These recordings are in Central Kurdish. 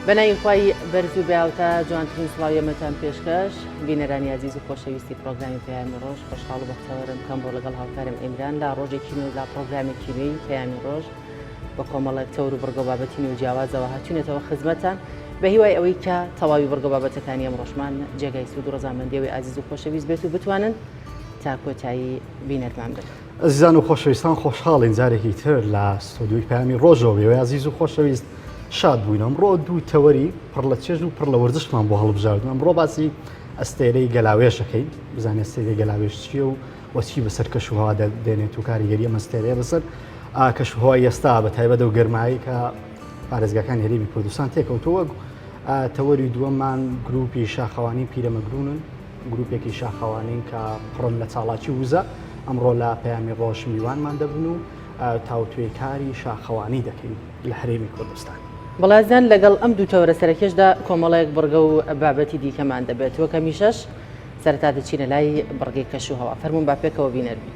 بەناوی خوای بەرز و بێهاوتا جوانترین سڵاوی ئێمەتان پێشکەش بینەرانی ئازیز و خۆشەویستی پرۆگرامی پەیامی ڕۆژ خۆشحاڵ و بەختەوەرم کەم بۆ لەگەڵ هاوکارم ئیمران لە ڕۆژێکی نوێ لە پرۆگرامێکی نوێی پەیامی ڕۆژ بە کۆمەڵێک تەور و بڕگە و بابەتی نوێ و جیاوازەوە هاتوینەتەوە خزمەتان بە هیوای ئەوەی کە تەواوی بڕگە بابەتەکانی ئەم ڕۆژمان جێگای سوود و ڕەزامەندی ئەوەی ئازیز و خۆشەویست بێت و بتوانن تا کۆتایی بینەرمان بن. ئەزیزان و خۆشەویستان خۆشحاڵین جارێکی تر لە ستۆدیۆی پەیامی ڕۆژەوە بێوەی ئازیز و خۆشەویست شاد بووین ئەمڕۆ دوو تەوەری پڕ لە چێژ و پڕ لە وەرزشمان بۆ هەڵبژاردن ئەمڕۆ باسی ئەستێرەی گەلاوێژ دەکەین بزانێت ئەستێرەی گەلاوێژ چییە و وەچی بەسەر کەش و هەوا دێنێت و کاریگەری ئەم ئەستێرەیە بەسەر کەش و هەوای ئێستا بە تایبەت ئەو گەرمایی کە پارێزگاکانی هەرێمی کوردستان تێکەوتووە تەوەری دووەممان گروپی شاخەوانی پیرەمەگرونن گروپێکی شاخەوانین کە پڕن لە چاڵاکی وزە، ئەمڕۆ لە پەیامی ڕۆژ میوانمان دەبن و تاوتوێی کاری شاخەوانی دەکەین لە هەرێمی کوردستان. بەڵێزان لەگەڵ ئەم دوو تەوەرە سەرەکیەشدا کۆمەڵێک بڕگە و بابەتی دیکەمان دەبێت، وەک هەمیشەش سەرەتا دەچینە لای بڕگەی کەش و هەوا، فەرموون با پێکەوە بینەر بین.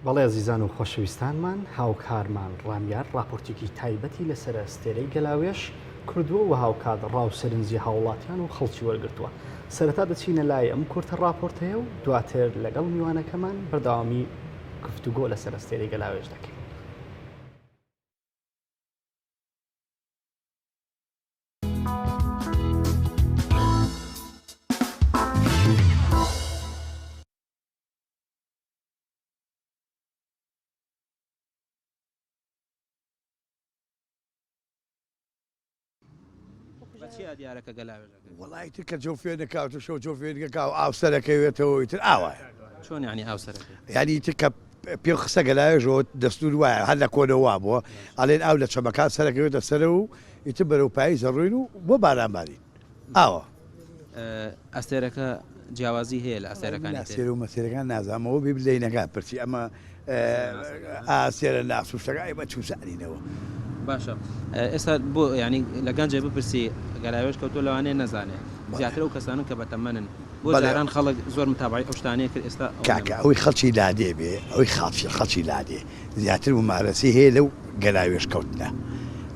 بەڵێ ئەزیزان و خۆشەویستانمان هاوکارمان ڕامیار ڕاپۆرتێکی تایبەتی لەسەر ئەستێرەی گەلاوێژ کردووە و هاوکات ڕاو سەرنجی هاوڵاتیان و خەڵکی وەرگرتووە سەرەتا دەچینە لای ئەم کورتە ڕاپۆرتەیە و دواتر لەگەڵ میوانەکەمان بەردەوامی گفتوگۆ لەسەر ئەستێرەی گەلاوێژ دەکەین. بە چیا دیارە کە گەلاوێژ ئەکەی؟ وەڵا ئیتر کە جەو فێنکا و شەو جەو فێنکەکا و ئاو سەرەکەوێتەوە ئیتر ئاوایە. چۆن یانی ئاو سەرەکەوێ؟ یانی ئیتر کە پێ خستە گەلاوێژەوە دەستوور وایە هەر لە کۆنەوە وابووە ئەڵێن ئاو لە چەمەکان سەرەکەوێتە سەرەوە و ئیتر بەرەو پاییز ئەڕۆین و بۆ باران بارین ئاوە. ئەستێرەکە جیاوازی هەیە لە ئەستێرەکانی تر؟ ئەستێرە و مەستێرەکان نازانم ئەوە بێ لەینەکان پرسی ئەمە ئاستێرە ناس و شتەکان ئێمە چوزانینەوە. باشە ئێستا بۆ یانی لە گەنجێ بپرسی گەلاوێژ کەوتووە لەوانەیە نەزانێ زیاتر ئەو کەسانەن کە بەتەمەنن بۆ جاران خەڵک زۆر متابعەی ئەو شتانەیە کرد ئێستا ئەوە کاکە ئەوەی خەڵکی لادێ بێ ئەوەی خاڵکی خەڵکی لادێ زیاتر مومارەسەی هەیە لەو گەلاوێژ کەوتنە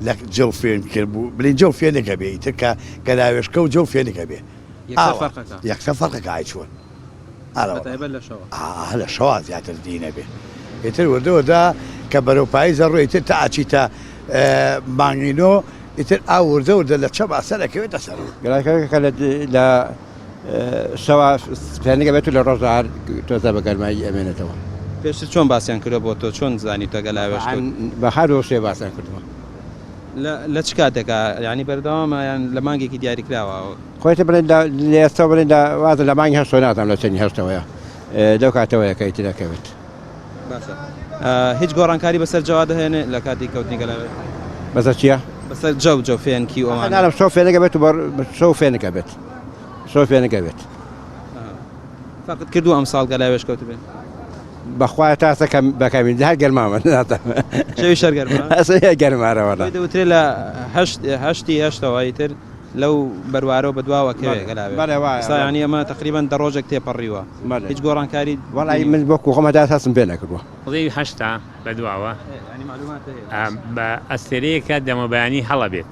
لە جەو فێنکر بوو بلین جەو فێنک هەبێ ئیتر کە گەلاوێژ کەوت جەو فێنک هەبێ یەکسەر فەرقەکە یەکسەر فەرقەکە ئای چۆن بە تایبەت لە شەوا ئا لە شەوا زیاتر دینە بێ ئیتر وردە وردە کە بەرەو پاییزە ڕۆی ئیتر تا ئەچیتە مانگی نۆ ئیتر ئاو وردە وردە لە چەما سەر ئەکەوێتە سەرەوە. گەلاوێژەکە لە شەوا فێنک ئەبێت و لە ڕۆژدا هەر تۆزە بە گەرمایی ئەمێنێتەوە. پێشتر چۆن باسیان کردوە بۆ تۆ چۆن زانیوتە گەلاوێژ کەوت؟ بە هەر وشەیە باسیان کردوە. لە چ کاتێکا یانی بەردەوامە یان لە مانگێکی دیاریکراوە؟ خۆی تر بڵێن لە ئێستەوە بڵێن لە وازم لە مانگی هەشتەوە نازانم لە چەنی هەشتەوەیە لەو کاتەوەیە کە ئیتر ئەکەوێت. باشە هیچ گۆڕانکاری بەسەر جەوا دەهێنێ لە کاتی کەوتنی گەلاوێژ؟ بەسەر چیە؟ بەسەر جەو جەو فێنکی و ئەوانە. نانم شەو فێنک ئەبێت و بە شەو فێنک ئەبێت. شەو فێنکە بێت. فەرقت کردووە ئەمساڵ گەلاوێژ کەوتبێ؟ بەخوایە تاسە کەم بەکەمی هەر گەرمامە شەوی شەر گەرمە گەرمارەوە دەوترێ لە هەشت هەشتی هەشتەوە ئیتر لەو بەروارەوە بەدواوە کەوێ گەلاوێ سایانی ئەمە تقریبان دە ڕۆژێک تێپەڕیوە هیچ گۆڕانکاری وەڵی من وەکو خۆمە دا هەستم پێ نەکردووە. ڕێی هەشتا بەدواوە بە ئەستێرەیەکە دەمەبەیانی هەڵەبێت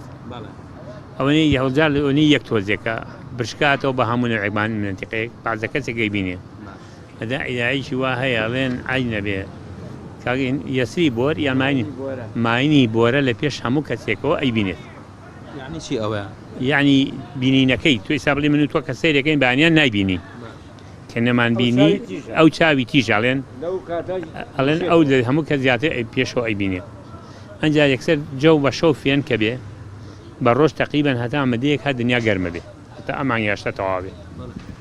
ئەوەنەی هەڵجار لە ئەوەنەی یەک تۆزێکە برشکاتەوە بە هەموو نەوعێکمان منتیقەیەک بەعزە کەسێک ئەیبینێ ئەدا ئیدایەکی وا هەیە ئەڵێن عەی نەبێ کاک یەسری بۆر یان ماینی ماینی بۆرە لە پێش هەموو کەسێکەوە ئەیبینێت. یعنی چی ئەوە؟ یعنی بینینەکەی تۆ ئیسا بڵێ من و تۆ کە سەیرەکەین بەیانیان نایبینین کە نەمان بینی ئەو چاوی تیژ ئەڵێن ئەڵێن ئەو لە هەموو کەس زیاتر پێشەوە ئەیبینێ ئەنجا یەکسەر جەو بە شەو فێن کە بێ بە ڕۆژ تەقریبەن هەتا مدەیەک هەر دنیا گەرمە بێ هەتا ئەم مانگی هەشتە تەواو بێ.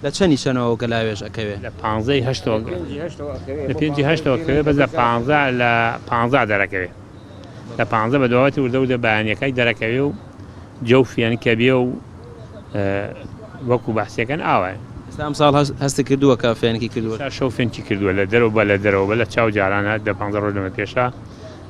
لە چەنی چەنەوە گەلاوێژ ئەکەوێ؟ لە پانزەی هەشتەوە لە پێنجی هەشتەوە کەوێ بەس لە پانزە لە پانزە دەرەکەوێ لە پانزە بە دواوەتی وردە وردە بەیانیەکای دەرەکەوێ و جەو فێنکە بێ و وەکو بەحسیەکەن ئاوایە. ئێستا ئەمساڵ هەستت کردووە کە فێنکی کردووە؟ ئێستا شەو فێنکی کردووە لە دەرەوە بە لە دەرەوە بە لە چاو جارانە دە پانزە ڕۆژ لەمە پێشا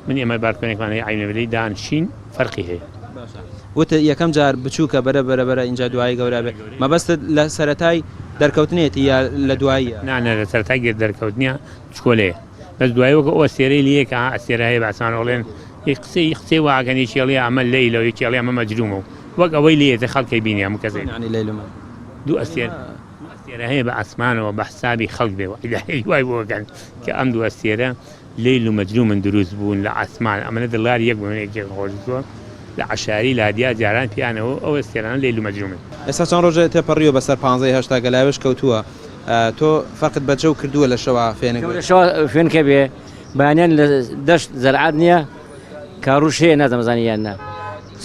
من ئێمە بارکۆنێکمان هەیە عەینە لێی دانشین فەرقی هەیە. باشە وتت یەکەم جار بچووکە بەرە بەرە بەرە ئینجا دوایی گەورە بێ مەبەستت لە سەرەتای دەرکەوتنێتی یا لە دواییە؟ نا نا لە سەرەتای دەرکەوتنیا چکۆلەیە بەس دوایی وەکو ئەو ئەستێرەی لێیە کە ها ئەستێرە هەیە بە ئاسمانەوە ئەڵێن ی قسەی قسەی وا ئەکەن یەکی ئەڵێ ئەمە لەیلە و یەکی ئەڵێ ئەمە مەجرومە و وەک ئەوەی لێیەتە خەڵک ئەیبینێ هەموو کەس چۆن یانی لەیل و مەجنون؟ دوو ئەستێر دوو ئەستێرە هەیە بە ئاسمانەوە بە حسابی خەڵک بێ وئیلاهی وای بۆ ئەکەن کە ئەم دوو ئەستێرە لەیل و مەجنومن دروست بوون لە عاسمان ئەمەنە دڵداری یەک بوون یەکێک خۆشویستووە لە عەشایری لادیا جاران پیانەوە ئەو ئەستێرانە لەیل و مەجنومن. ئێستا چەند ڕۆژێ تێپەڕیوە بەسەر پانزەی هەشتا گەلاوێژ کەوتووە تۆ فەرقت بە جەو کردووە لە شەوا فێنک بێ؟ لە شەوا فێنکە بێ بەیانیان لە دەشت زەرعات نییە کاڕوش هەیە نازانم زانی یان نا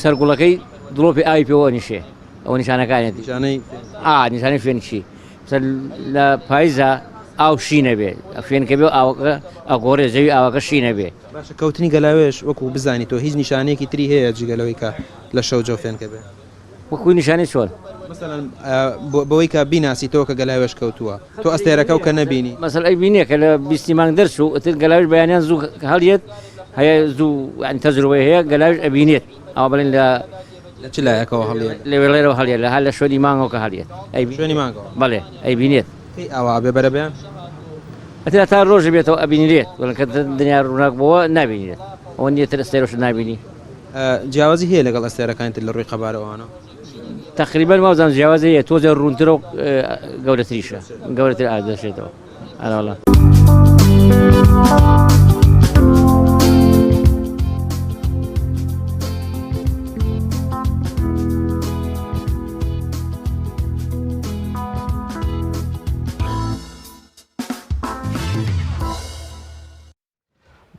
سەر گوڵەکەی دڵۆپی ئاوی پێوە ئەنیشێ ئەوە نیشانەکانیەتی نیشانەی ئا نیشانەی فێنکی سەر لە پایزا ئاو شینە بێ فێنکە بێ ئاوەکە ئەگۆڕێ زەوی ئاوەکە شینە بێ. باشە کەوتنی گەلاوێژ وەکو بزانی تۆ هیچ نیشانەیەکی تری هەیە جگە لەوەی کە لە شەو جەو فێنکە بێ؟ وەکو نیشانەی چۆن؟ مەسەلەن بەوەی کە بیناسیتەوە کە گەلاوێژ کەوتووە تۆ ئەستێرەکە و کە نەبینی. مەسەل ئەی بینێ کە لە بیستی مانگ دەرچوو ئیتر گەلاوێژ بەیانیان زوو هەڵیەت هەیە زوو یانی تەجروبەی هەیە گەلاوێژ ئەبینێت ئەوە بڵێن لە لە چ لایەکەوە هەڵیەت؟ لە وێڵێرەوە هەڵیەت لە هەر لە شوێنی مانگەوە کە هەڵیەت ئەی شوێنی مانگەوە؟ بەڵێ ئەیبینێت. کەی ئاوا ئەبێ بەرەبەیان؟ ئیتر هەتا ڕۆژ بێتەوە ئەبینرێت بەڵام کە دنیا ڕووناک بۆوە نابینرێت ئەوە نییە تر ئەستێرەش نابینی. جیاوازی هەیە لەگەڵ ئەستێرەکانی تر لە ڕووی قەبارە ئەوانە؟ تەقریبەن وابزانم جیاوازی هەیە تۆزێ ڕوونترە و گەورەتریشە گەورەتر ئا دەشێتەوە ئەرەوەڵا.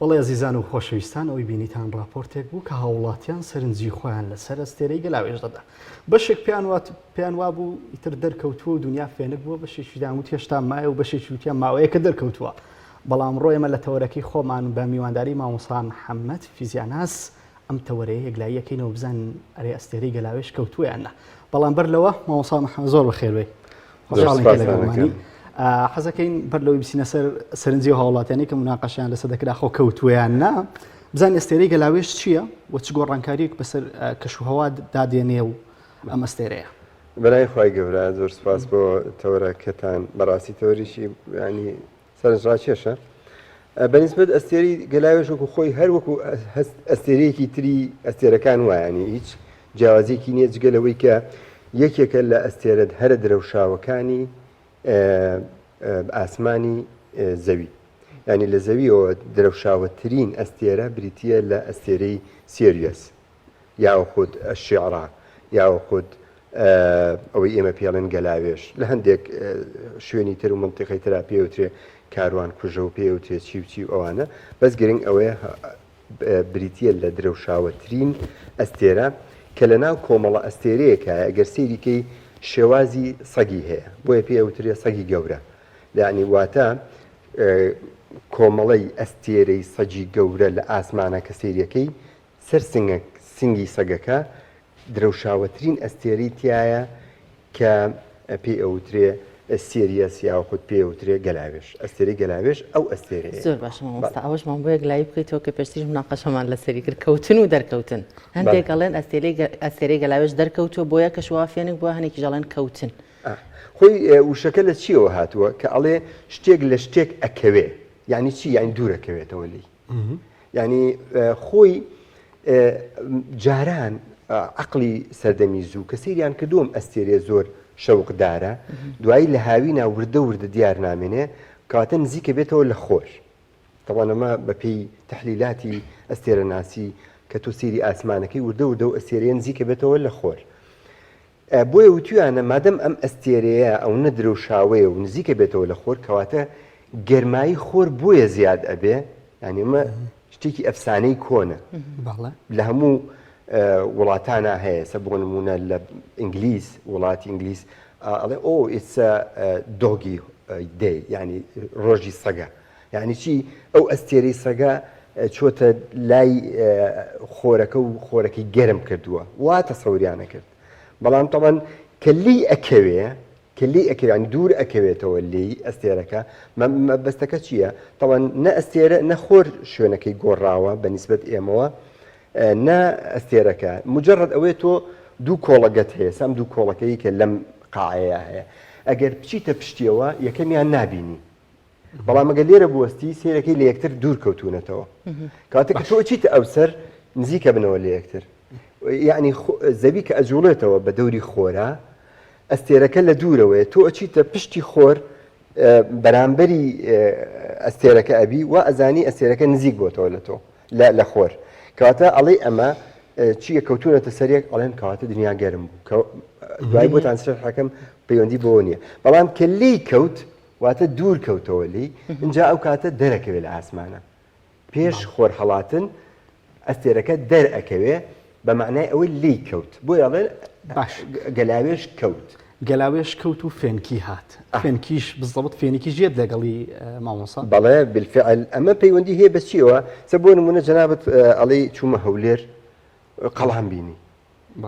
بەڵێ ئەزیزان و خۆشەویستان ئەوەی بینیتان ڕاپۆرتێک بوو کە هاوڵاتیان سەرنجی خۆیان لەسەر ئەستێرەی گەلاوێژ دەدا بەشێک پێیان وات پێیان وابوو ئیتر دەرکەوتووە و دنیا فێنک بووە بەشێکی داوت هێشتا مایە و بەشێکی وتیان ماوەیەکە دەرکەوتووە بەڵام ڕۆ ئێمە لە تەوەرەکەی خۆمان بە میوانداری مامۆستا محەممەد فیزیاناس ئەم تەوەرەیە یەکلاییەکەینەوە بزانین ئەرێ ئەستێرەی گەلاوێژ کەوتووە یان نا بەڵام بەر لەوە مامۆستا محەممەد زۆر بەخێربێی خۆشحاڵین کە لەگەڵمانی حەزەکەین بەر لەوەی بچینە سەر سەرنجی و هاوڵاتیانی کە مناقەشیان لەسەر دەکرا خۆ کەوتوویان نا بزان ئەستێرەی گەلاوێژ چییە و چ گۆڕانکاریەک بەسەر کەشوهەوا دادێنێ و ئەم ئەستێرەیە بەلای خی گەورە زۆر سپاس بۆ تەوەرەکەتان بەڕاستی تەوەریشی ینی سەرنجڕاکێشە بەنیسبەت ئەستێری گەلاوێژ وەکو خۆی هەر وەکو ئەستێرەیەکی تری ئەستێرەکان وایانی هیچ جیاوازیەکی نییە جگە لەوەی کە یەکێکە لە ئەستێرە هەرە درەوشاوەکانی ئاسمانی زەوی ینی لە زەویەوە درەوشاوەترین ئەستێرە بریتە لە ئەستێرەی سێریەس یاخود الشعرا یاخود ئەوەی ئێمە پێڵێن گەلاوێژ لە هەندێک شوێنی تر و منتیقەی ترا پێوترێ کاروان کوژە و پێوترێ چی و چی و ئەوانە بەس گرنگ ئەوەیە بریتە لە درەوشاوەترین ئەستێرە کە لە ناو کۆمەڵە ئەستێرەیەکە ئەگەر سەیریکەی شێوازی سەگی هەیە بۆیە پێوترێ سەگی گەورە یعنی واتە کۆمەڵەی ئەستێرەی سەگی گەورە لە ئاسمانە کە سەیرەکەی سەر سنگی سەگەکە درەوشاوەترین ئەستێرەی تیایە کە. پێی ئەوترێ سێریەس یاخود پێی ئەوترێ گەلاوێژ. ئەستێرەی گەلاوێژ ئەو ئەستێرەیە. زۆر باشە مامۆستا ئەوەشمان بۆ یەکلایی بکەیتەوە کە پێشتریش مناقەشەمان لەسەری کرد کەوتن و دەرکەوتن هەندێک ئەڵێن ئەستێرەی گەلاوێژ دەرکەوتووە بۆیە کەشوهەوا فێنک بووە هەنێکیش ئەڵێن کەوتن. خۆی وشەکە لە چیەوە هاتووە کە ئەڵێ شتێک لە شتێک ئەکەوێ یعنی چی یعنی دوورەکەوێتەوە لێی یعنی خۆی جاران عقلی سەردەمی زوو کە سەیریان کردووم ئەستێرێ زۆر شەوقدارە دوایی لە هاوینا وردە وردە دیار نامێنێ کەواتە نزیکە بێتەوە لە خۆر تەبعەن ئەمە بە پێی تەحلیلاتی ئەستێرەناسی کە تۆ سەیری ئاسمانەکەی وردە وردە و ئەستێرەیە نزیکە بێتەوە لە خۆر بۆیە وتویانە مادەم ئەم ئەستێرەیە ئەونە درەوشاوەیە و نزیکە بێتەوە لە خۆر کەواتە گەرمایی خۆر بۆیە زیاد ئەبێ یعنی ئەمە شتێکی ئەفسانەی کۆنە لە هەموو وڵاتانە هەیە سە بۆ نمونە لە ئینگلیز وڵاتی ئینگلیز ئەڵێ oh it's doggy day یعنی ڕۆژی سەگە یعنی چی ئەو ئەستێرەی سەگە چۆتە لای خۆرەکە و خۆرەکەی گەرم کردووە وا تەسەوریانە کرد بەڵام تەبەن کە لی ئەکەوێ کە لێی ئەکەوێ یانی دوور ئەکەوێتەوە لێی ئەستێرەکە مەبەستەکە چییە؟ تەوان نە ئەستێرە نە خۆر شوێنەکەی گۆڕاوە بە نیسبەت ئێمەوە نە ئەستێرەکە مجرد ئەوەیە تۆ دوو کۆڵەگەت هەیە سام دوو کۆڵەکەی کە لەم قاعەیە هەیە ئەگەر بچیتە پشتیەوە یەکەمیان نابینی بەڵام ئەگەر لێرە بوەستی سەیرەکەی لە یەکتر دوور کەوتونەتەوە کاتێک کە تۆ چیتە ئەو سەر نزیکە بنەوە لە یەکتر یعنی زەوی کە ئەجوڵێتەوە بە دەوری خۆرا ئەستێرەکە لە دوورەوەیە تۆ ئەچیتە پشتی خۆر بەرامبەری ئەستێرەکە ئەبی و ئەزانی ئەستێرەکە نزیک بۆتەوە لە تۆ لە خۆر کەواتە ئەڵێ ئەمە چییە کەوتونەتە سەرێک ئەڵێن کەواتە دنیا گەرم بوو دوای بۆتان شەرحەکەم پەیوەندی بۆ نییە بەڵام کە لی کەوت واتە دوور کەوتەوە لێی ئینجا ئەو کاتە دەرەکەوێ لە ئاسمانە پێش خۆر هەڵاتن ئەستێرەکە دەرئەکەوێ بە معنای ئەوەی لێی کەوت بۆیە ئەڵێن باش گەلاوێژ کەوت. گەلاوێژ کەوت و فێنکی هات فێنکیش بزەبت فێنکیش یەت لەگەڵی مامۆسا؟ بەڵێ بالفعل ئەمە پەیوەندی هەیە بە چیەوە سە بۆ نمونە جەنابت ئەڵێی چوومە هەولێر قەڵام بینی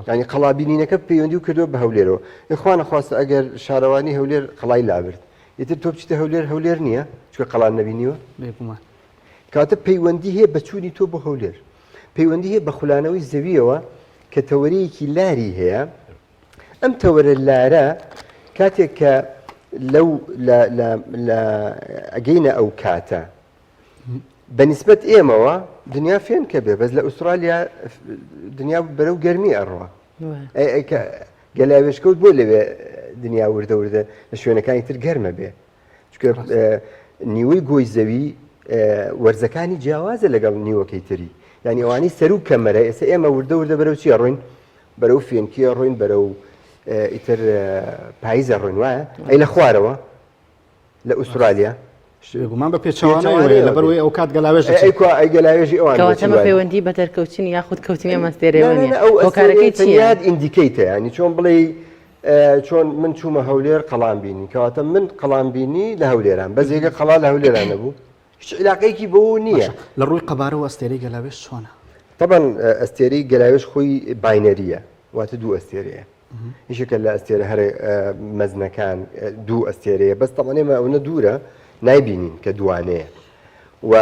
یانی قەڵا بینینەکە پەیوەندی و کردووە بە هەولێرەوە خوا نەخواستە ئەگەر شارەوانی هەولێر قەڵای لابرد ئیتر تۆ بچیتە هەولێر هەولێر نییە چونکە قەڵان نەبینیوە بێگومان کاتە پەیوەندی هەیە بە چوونی تۆ بۆ هەولێر پەیوەندی هەیە بە خولانەوەی زەویەوە کە تەوەرەیەکی لاری هەیە ئەم تەوەرە لارە کاتێک کە لەو لە ئەگەینە ئەو کاتە بە نیسبەت ئێمەوە دنیا فێنکە بێ بەس لە ئوسترالیا دنیا بەرەو گەرمی ئەڕوا گەلاوێژکەوت بۆ لەوێ دنیا وردە وردە لە شوێنەکانی تر گەرمە بێ چونکە نیوەی گۆی زەوی وەرزەکانی جیاوازە لەگەڵ نیوەکەی تری یعنی ئەوانەی سەرو کەمەرە ئێستا ئێمە وردە وردە بەرەو چیە ڕۆین بەرەو فێنکیە ڕۆین بەرەو ئیتر پاییزە ڕۆین وایە ئەی لە خوارەوە لە ئوسترالیا؟ بێگومان بە پێچەوانەوەیە لەبەرئەوەی ئەو کات گەلاوێژ دەچێت. ئەی کوا ئەی گەلاوێژی ئەوان بۆچی کەواتە ئەمە وایە؟ پەیوەندی بە دەرکەوتنی یاخود کەوتنی ئەم ئەستێرەیەوە نا نا نییە. نا ئەو ئەستێرەیە هۆکارەکەی چییە؟ تەنیا indicate ە یانی چۆن بڵێی چۆن من چوومە هەولێر قەڵام بینی کەواتە من قەڵام بینی لە هەولێران بەس یەکە قەڵا لە هەولێران نەبوو هیچ عیلاقەیەکی بەوە نییە. باشە لە ڕووی قەبارەوە ئەستێرەی گەلاوێژ چۆنە؟ تەبعەن ئەستێرەی گەلاوێژ خۆی binary یە واتە دوو ئەستێرەیە. یەکێکە لە ئەستێرە هەرە مەزنەکان دوو ئەستێرەیە بەس تەبعەن ئێمە ئەونە دوورە نایبینین کە دوانەیە و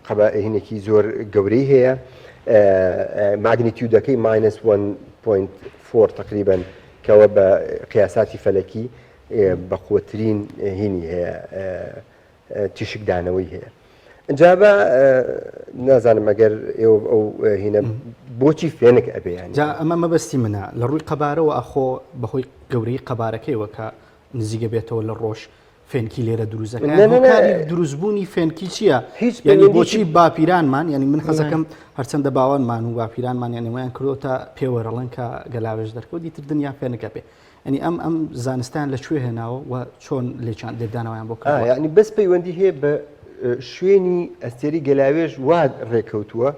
قەباهینێکی زۆر گەورەی هەیە magnitude ەکەی minus 1.4 تقریبا کەەوە بە قیاساتی فەلەکی بەقوترین هینی هەیە تیشکدانەوەی هەیە جا بە نازانم ئەگەر ئێوە ئەو هینە بۆچی فێنک ئەبێ یانی جا ئەمە مەبەستی منە لە ڕووی قەبارەوە ئەخۆ بەهۆی گەورەی قەبارەکەیەوە کە نزیکە بێتەوە لە ڕۆژ فێنکی لێرە دروست دەکەن نا، نا، نا. هۆکاری دروستبوونی فێنکی چییە هیچ یعنی پەیوەندیی بۆچی باپیرانمان یعنی من حەزەکەم هەرچەندە باوانمان و باپیرانمان یعنی ویان کردۆتە پێوەرەڵێن کە گەلاوێژ دەرکەوت دیتر دنیا فێنکە بێ یانی ئەم ئەم زانستیان لە کوێ هێناوە و چۆن لێکیان لێکدانەوەیان بۆ کردووە؟ یانی بەس پەیوەندی هەیە بە شوێنی ئەستێری گەلاوێژ وا ڕێکەوتووە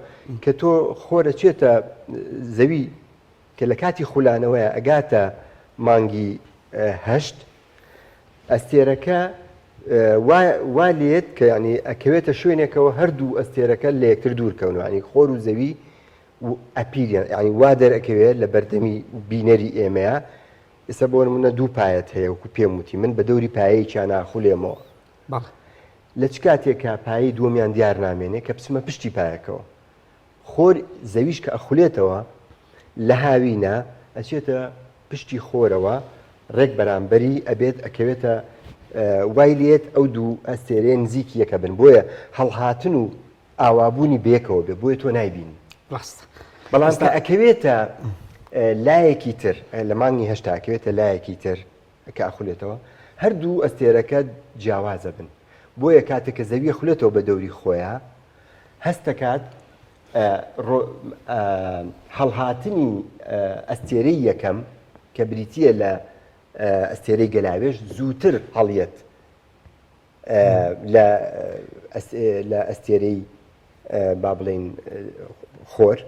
کە تۆ خۆر ئەچێتە زەوی کە لە کاتی خولانەوەیە ئەگاتە مانگی هەشت ئەستێرەکە وا لێت کە ینی ئەکەوێتە شوێنێکەوە هەردوو ئەستێرەکە لە یەکتر دوور کەونەوە ینی خۆر و زەوی و appear یان یانی وا دەرئەکەوێ لە بەردەمی بینەری ئێمەیا. ئێستا بۆ نمونە دوو پایەت هەیە وەکو پێم وتی من بە دەوری پایەیەکیان ئاخولێمەوە. بەڵێ. لە چ کاتێکا پایەی دووەمیان دیار نامێنێ کە بچمە پشتی پایەکەوە. خۆر زەویش کە ئەخولێتەوە لە هاوینا ئەچێتە پشتی خۆرەوە ڕێک بەرامبەری ئەبێت ئەکەوێتە وای لێت ئەو دوو ئەستێرەیە نزیکی یەکە بن بۆیە هەڵهاتن و ئاوابوونی بەیەکەوە بێ بۆیە تۆ نایبینی. ڕاستە. بەڵام کە ئەکەوێتە لایەکی تر لە مانگی هەشتا ئەکەوێتە لایەکی تر کە ئەخولێتەوە هەردوو ئەستێرەکە جیاوازە بن بۆیە کاتێک کە زەوی خولێتەوە بە دەوری خۆیان هەستەکات هەڵهاتنی ئەستێرەی یەکەم کە بریتە لە ئەستێرەی گەلاوێژ زووتر هەڵیەت لە ئەستێرەی با بڵین خۆر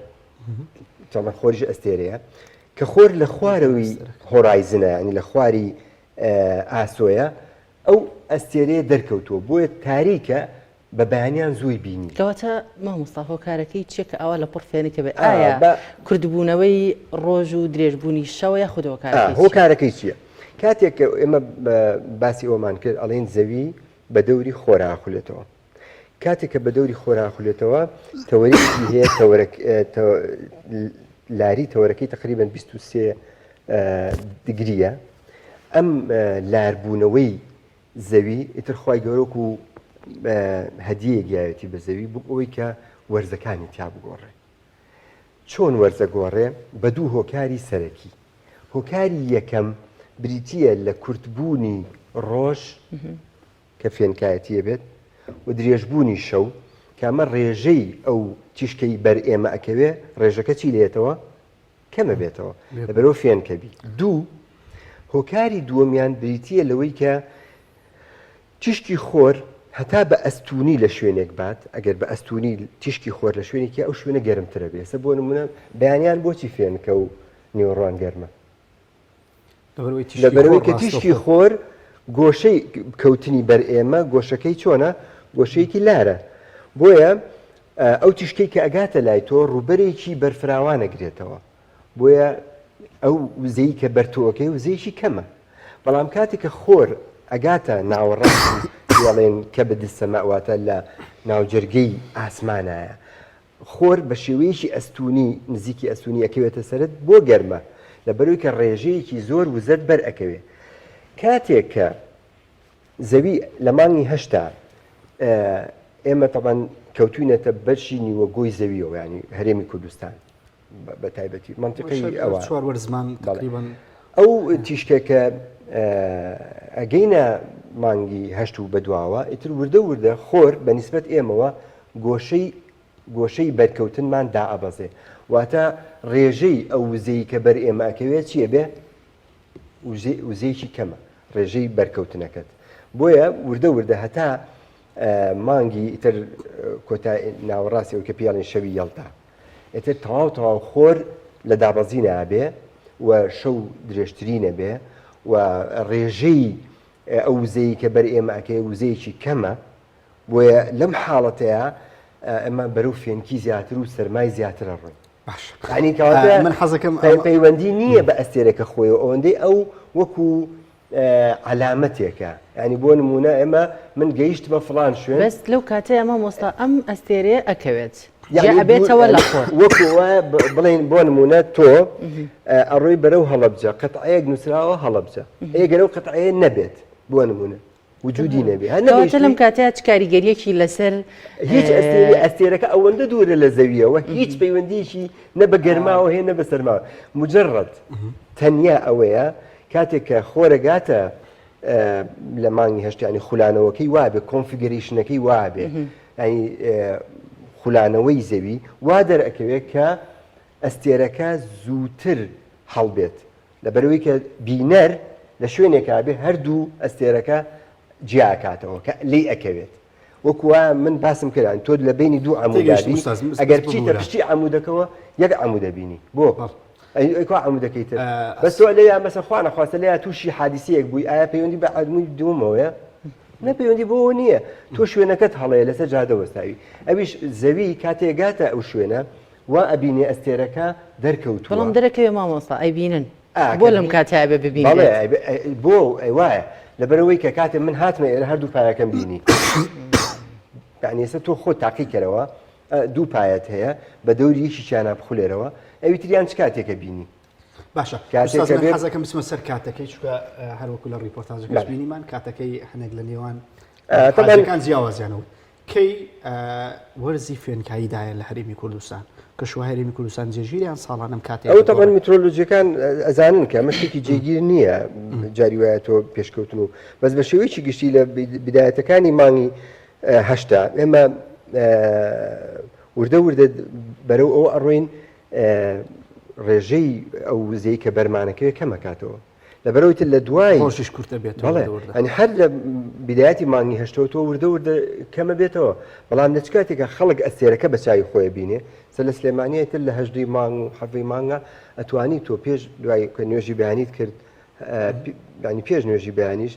تەڵە خۆریش ئەستێرەیە کە خۆر لە خوارەوەی horizon ە ینی لە خواری ئاسۆیە ئەو ئەستێرەیە دەرکەوتووە بۆیە تاریکە بە بەیانیان زووی بینی. کەواتە مامۆستا هۆکارەکەی چیە کە ئاوا لە پڕ فێنکە بێت ئایا کوردبوونەوەی ڕۆژ و درێژبوونی شەوە یاخود هۆکارەکەی چیە؟ هۆکارەکەی چیە؟ کاتێک کە ئێمە باسی ئەوەمان کرد ئەڵێن زەوی بە دەوری خۆرا ئەخولێتەوە کاتێک کە بە دەوری خۆرا ئەخولێتەوە تەوەرێکی هەیە تەوەرەک لاری تەوەرەکەی تقریبا 23 دگریە ئەم لاربوونەوەی زەوی ئیتر خوای گەورە وەکو هەدیەیەک یاوێتی بە زەوی بۆ ئەوەی کە وەرزەکانی تیا بگۆڕێ چۆن وەرزە گۆڕێ بە دوو هۆکاری سەرەکی هۆکاری یەکەم بریتە لە کورتبوونی ڕۆژ کە فێنکایەتیە بێت و درێژبوونی شەو کە ئەمە ڕێژەی ئەو تیشکەی بەر ئێمە ئەکەوێ ڕێژەکە چی لێتەوە کەمەبێتەوە لەبەرئەوە فێنکەبی. دوو، هۆکاری دووەمیان بریتییە لەوەی کە تیشکی خۆر هەتا بە ئەستوونی لە شوێنێک بات، ئەگەر بە ئەستوونی تیشکی خۆر لە شوێنێکی ئەو شوێنە گەرمترە بێ. ئێستا بۆ نموونە بەیانیان بۆچی فێنکە و نیوەڕوان گەرمە؟ لەبەرئەوەی کە تیشکی خۆر گۆشەی کەوتنی بەر ئێمە گۆشەکەی چۆنە؟ گۆشەیەکی لارە. بۆیە ئەو تیشکەی کە ئەگاتە لای تۆ ڕووبەرێکی بەرفراوان ئەگرێتەوە بۆیە ئەو وزەی کە بەر تۆ ئەکەوێ وزەیەکی کەمە بەڵام کاتێک کە خۆر ئەگاتە ناوەڕاستی پێڵێن کە بە دسەمە واتە لە ناوجەرگەی ئاسمانایە خۆر بە شێوەیەکی ئەستونی نزیکی ئەستونی ئەکەوێتە سەرت بۆ گەرمە لە بەرەوەی کە ڕێژەیەکی زۆر وزەت بەر ئەکەوێ کاتێک کە زەوی لە مانگی هەشتا ئێمە تەبەن کەوتوینەتە بەشی نیوەگۆی زەویەوە ینی هەرێمی کوردستان بە تایبەتی منطقی ئەوە چوار وەرزمان تقریبا ئەو تیشکە کە ئەگەینە مانگی هەشت و بەدواوە ئیتر وردە وردە خۆر بە نیسبەت ئێمەوە گۆشەی گۆشەی بەرکەوتنمان دائەبەزێ واتە ڕێژەی ئەو وزەی کە بەر ئێمە ئەکەوێت چییە بێ وزەیەکی کەمە ڕێژەی بەرکەوتنەکەت بۆیە وردە وردە هەتا مانگی ئیتر کۆتا ناوەڕاستی ئەو کە پێڵین شەوی یەڵدا ئیتر تەواو تەواو خۆر لە دابەزی نابێ و شەو درێژتری نەبێ و ڕێژەی ئەو وزەی کە بەر ئێمە ئەکەی وزەیەکی کەمە بۆیە لەم حاڵەتەیە ئەمە بەرەو فێنکی زیاتر و سەرمای زیاترە ڕۆین باشە یعنی کەواتە من حەزەکەم پەیوەندی نییە بە ئەستێرەکە خۆی ئەوەندەی ئەو وەکو عەلامەتێکە یعنی بۆ نمونە ئێمە من گەیشتمە فڵان شوێن بەس لەو کاتەیە مامۆستا ئەم ئەستێرەیە ئەکەوێت یعنی ئەبێتەوە لە خۆر وەکو بڵێن بۆ نمونە تۆ ئەڕۆی بەرەو هەڵەبجە قەتعەیەک نووسراوە هەڵەبجە ئێگەرەو قەتعەیە نەبێت بۆ نمونە وجودی نەبێ هەر کەواتە لەم کاتەیا چ کاریگەریەکی لەسەر هیچ ئەستێری ئەستێرەکە ئەوەندە دوورە لە زەویەوە هیچ پەیوەندیکی نە بە گەرماوە هەیە نە بە سەرماوە مجرد تەنیا ئەوەیە کاتێک کە خۆرەگاتە لە مانگی هەشتیانی خولانەوەکەی وابێ configuration ەکەی وابێ ینی خولانەوەی زەوی وا دەرئەکەوێت کە ئەستێرەکە زووتر هەڵبێت لەبەرئەوەی کە بینەر لە شوێنێکا بێ هەردوو ئەستێرەکە جیا ئەکاتەوە کە لێی ئەکەوێت وەکو وا من باسم کرد یانی تۆ لە بینی دوو عەمودا تێگەیشتم بی ئوستاز، بەس ئەگەر بەس بچیتە ببورە. پشتی عەمودەکەوە یەک عەمود ئەبینی بۆ بەڵێ. ئەی ئەی کوا عەمودەکەی تر ئە، بەس تۆ لێیا مەسە خوا نەخواستە لێیا تووشی حادیسەیەک بووی ئایا پەیوەندی بە عەمودی دووەمەوەیە نە پەیوەندی بۆوە نییە تۆ شوێنەکەت هەڵەیە لەسەر جادە وەستاوی ئەویش زەوی کاتێ گاتە ئەو شوێنە وا ئەبینێ ئەستێرەکە دەرکەوتووە. بەڵام دەرەکەوێ مامۆستا ئەیبینن. بۆ لەم کاتە بێ ببینێ بۆ وایە لەبەرەوەی کە کاتێ من هاتمە ئێرە هەردوو پایەکەم بینی یعنی ئێستا تۆ خۆت تاقیکەرەوە دوو پایەت هەیە بە دەوری یەکیشیانا بخولێرەوە ئەوی تریان چ کاتێکە بینی؟ باشە کاتێک کە بێت حەزەکەم بچمە سەر کاتەکەی چونکە هەروەکو لە ڕیپۆرتاجەکەش بینیمان کاتەکەی هەنێک لە نێوان تەبەکان جیاوازیانەوە کەی وەرزی فێنکاییدایە لە هەرێمی کوردستان کەشوە هەرێمی کوردستان جێگیریان ساڵانم کاتێک ئەو تەبەن میترۆلۆجیەکان ئەزانن کە ئەمە شتێکی جێگیر نییە جاری وایە تۆ پێشکەوتن و بەس بە شێوەیەکی گشتی لە بدایەتەکانی مانگی 80 ئێمە وردە وردە بەرەو ئەوە ئەڕۆین ڕێژەی ئەو وزەی کە بەرمانەکەوێت کەمەکاتەوە لەبەرەوەی تر لە دوای ڕۆژیش کورتە بێت بەڵێ ئەنی هەر لە بدایەتی مانگی هەشتەوە تۆ وردە وردە کەمە بێتەوە بەڵام لە چ کاتێکە خەڵک ئەستێرەکە بە چاوی خۆی بینێ سەر لە سلێمانیە تر لە هەژدەی مانگ و حەڤەی مانگە ئەتوانی تۆ پێش دوای کە نوێژی بەیانیت کرد ینی پێش نوێژی بەیانیش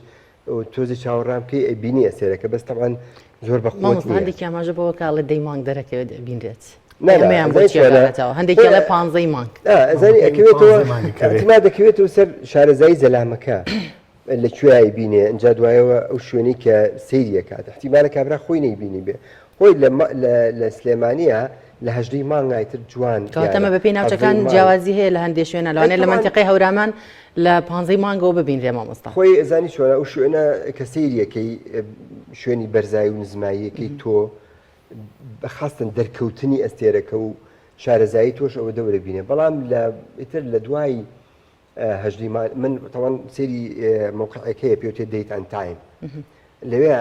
تۆزی چاوەڕان بکەی ئەیبینی ئەستێرەکە بەس تەبعەن زۆر بە قوت مامۆستا نییە. هەندێکی ئاماژە بەوە کە ئەڵێ دەی مانگ دەرەکەوێت ئەبینرێت نا نا ئەمەیان بۆ ئەزانی چیە چۆنە گەڕێتەوە هەندێکی ئەڵێ پانزەی مانگ ئا، ئەزانی مانگەکەی ئەکەوێتەوە پانزەی مانگی کەوێ. احتمال دەکەوێتەوە سەر شارەزایی زەلامەکە لە کوێ ئەیبینێ ئینجا دوایەوە ئەو شوێنەی کە سەیری ئەکات احتیمالە کابرا خۆی نەیبینی بێ خۆی لە مە- لە لە سلێمانیە لە هەژدەی مانگای تر جوان کەواتە دیارە ئەمە بەپێی حەڤدەی ناوچەکان مانگ جیاوازی هەیە لە هەندێ شوێنە ئەی لەوانەیە لە تەبعەن مەنتیقەی هەورامان لە پانزەی مانگەوە ببینرێ مامۆستا. خۆی ئەزانی چۆنە ئەو شوێنە کە سەیریەکەی شوێنی بەرزایی و نزماییەکەی تۆ خاستن دەرکەوتنی ئەستێرەکە و شارەزایی تۆش ئەوە دەورە بینێ بەڵام لە ئیتر لە دوای هەژدەی من تەوان سێری موقعەکەیە پێوتێ date and time لەوێ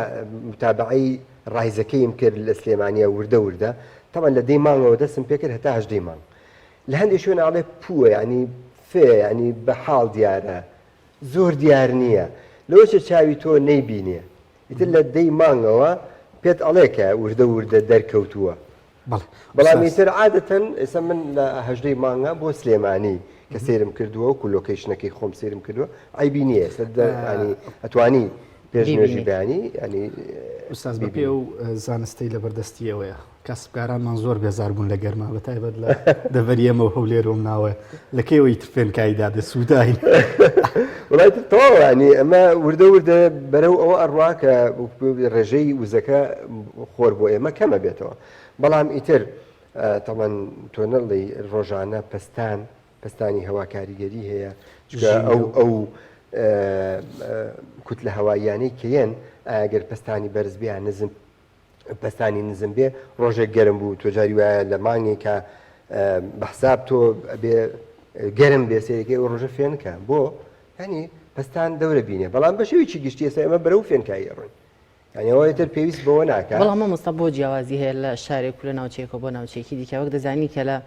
متابعەی rise ەکەیم کرد لە سلێمانیە وردە وردە تەوان لە دەی مانگەوە دەستم پێکرد هەتا هەژدەی مانگ لە هەندێک شوێن ئاڵێ پووە ینی فێ ینی بە حاڵ دیارە زۆر دیار نییە لەوە چێ چاوی تۆ نەیبینێ ئیتر لە دەی مانگەوە پێت ئەڵێ کە وردە وردە دەرکەوتووە بەڵام ئیتر عادەتەن ئێستا من لە هەژدەی مانگە بۆ سلێمانی کە سەیرم کردووە و location ەکەی خۆم سەیرم کردووە عیبی نییە ئێستا ینی ئەتوانی پێش نوێژی بەیانی ینی ئوستاز بەپێ و زانستەی لەبەردەستیەوەیە کاسبکارانمان زۆر بێزار بوون لە گەرما بە تایبەت لە دەڤەری ئێمە و هەولێر و ناوە لە کەیەوە ئیتر فێنکایی دادێ سووداین. وڵای تر تەواو ینی ئەمە وردە وردە بەرەو ئەوە ئەڕوا کە ڕێژەی وزەکە خۆر بۆ ئێمە کەمە بێتەوە بەڵام ئیتر تەمان تۆ نەڵێی ڕۆژانە پەستان پەستانی هەوا کاریگەری هەیە چونکە ئەو ئەو کوتلە هەواییانەی کە یەن ئەگەر پەستانی بەرز بێ یان نزم پەستانی نزم بێ ڕۆژێک گەرم بوو تۆ جاری وایە لە مانگێکا بە حساب تۆ ئەبێ گەرم بێ سەیرەکەی ئەو ڕۆژە فێنکە بۆ ینی پەستان دەورە بینێ بەڵام بە شێوەیەکی گشتی ئێستا ئێمە بەرەو فێنکایی ئەڕۆین یعنی ئەوە تر پێویست بەوە ناکە بەڵام مامۆستا بۆ جیاوازی هەیە لە شارێک و لە ناوچەیەکەوە بۆ ناوچەیەکی دیکە وەک دەزانی کە لە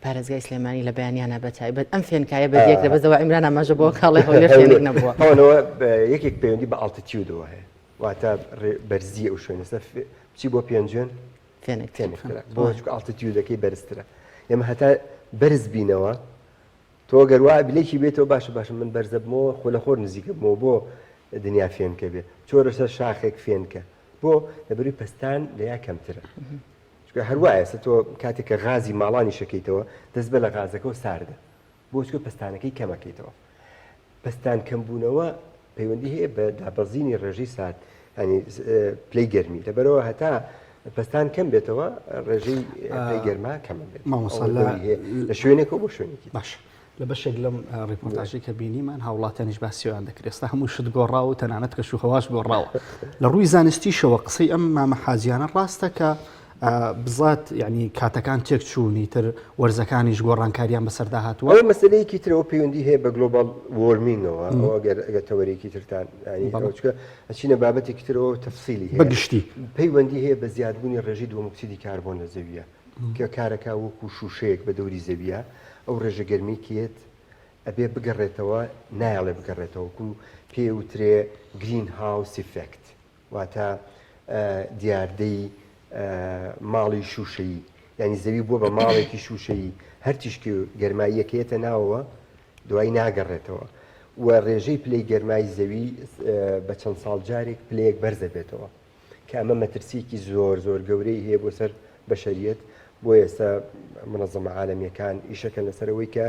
پارێزگای سلێمانی لە بەیانیانە بە تایبەت ئەم فێنکایە بەدیەک لە بەزەوە عیمران ئاماژە بۆ کاڵێ هەولێر فێنک نەبووە ئەوەنەوە یەکێک پەیوەندی بە altitude ەوە هەیە واتە بەرزی ئەو شوێنە سەر بچی بۆ پێنجوێن فێنکترە بۆ چونکە altitude ەکەی بەرزترە ئێمە هەتا بەرز بینەوە تۆ گەر وا بلێکی بێتەوە باشە باشە من بەرزە بمەوە خۆ لە خۆر نزیکە بمەوە بۆ دنیا فێنکە بێ چۆرە سەر شاخێک فێنکە بۆ لەبەروی پەستان لەیا کەمترە چونکە هەروایە سە تۆ کاتێک کە غازی ماڵانی شەکەیتەوە دەست بە لە غازەکەەوە ساردە بۆ چونکە پەستانەکەی کەمەکەیتەوە پەستان کەمبوونەوە پەیوەندی هەیە بە دابەزینی ڕێژەی سارد ینی پلەی گەرمی لەبەرەوە هەتا پەستان کەم بێتەوە ڕێژەی پلەی گەرما کەم بێت مامۆستا لە شوێنێکەوە بۆ شوێنێکی باش لە بەشێک لەم ڕیپۆرتاژی کە بینیمان هاوڵاتیانیش باسییان دەکرێت ئێستا هەموو شت گۆڕاوە و تەنانەت کەش و هەواش گۆڕاوە لە ڕووی زانستیشەوە قسەی ئەم مامە حاجیانە ڕاستە کە بزات یعنی کاتەکان تێک چوون ئیتر وەرزەکانیش گۆڕانکاریان بەسەردا هاتووە. ئەوە مەسەلەیەکی ترە پەیوەندی هەیە بە global warming ەوە ئەوە گەر ئەگەر تەوەرێکی ترتان یعنی ئەوە چونکە ئەچینە بابەتێکی ترەوە تەفسیلی هەیە بە گشتی پەیوەندی هەیە بە زیادبوونی ڕێژەی دووەمۆکسیدی کاربۆن لە زەویە کە کارەکە وەکو شووشەیەک بە دەوری زەویە ئەو ڕێژە گەرمی کێت ئەبێ بگەڕێتەوە نایەڵێ بگەڕێتەوە وەکو پێی وترێ greenhouse effect واتە دیاردەی ماڵی شووشەیی، یانی زەوی بووە بە ماڵێکی شووشەیی، هەر تیشکی و گەرماییەک یەتە ناوەوە دوایی ناگەڕێتەوە و ڕێژەی پلەی گەرمای زەوی بە چەند ساڵ جارێک پلەیەک بەرز دەبێتەوە کە ئەمە مەترسیەکی زۆر زۆر گەورەی هەیە بۆ سەر بەشەریەت بۆ ئێستا منەزەمە عالەمیەکان ئیشەکەن لەسەر ئەوەی کە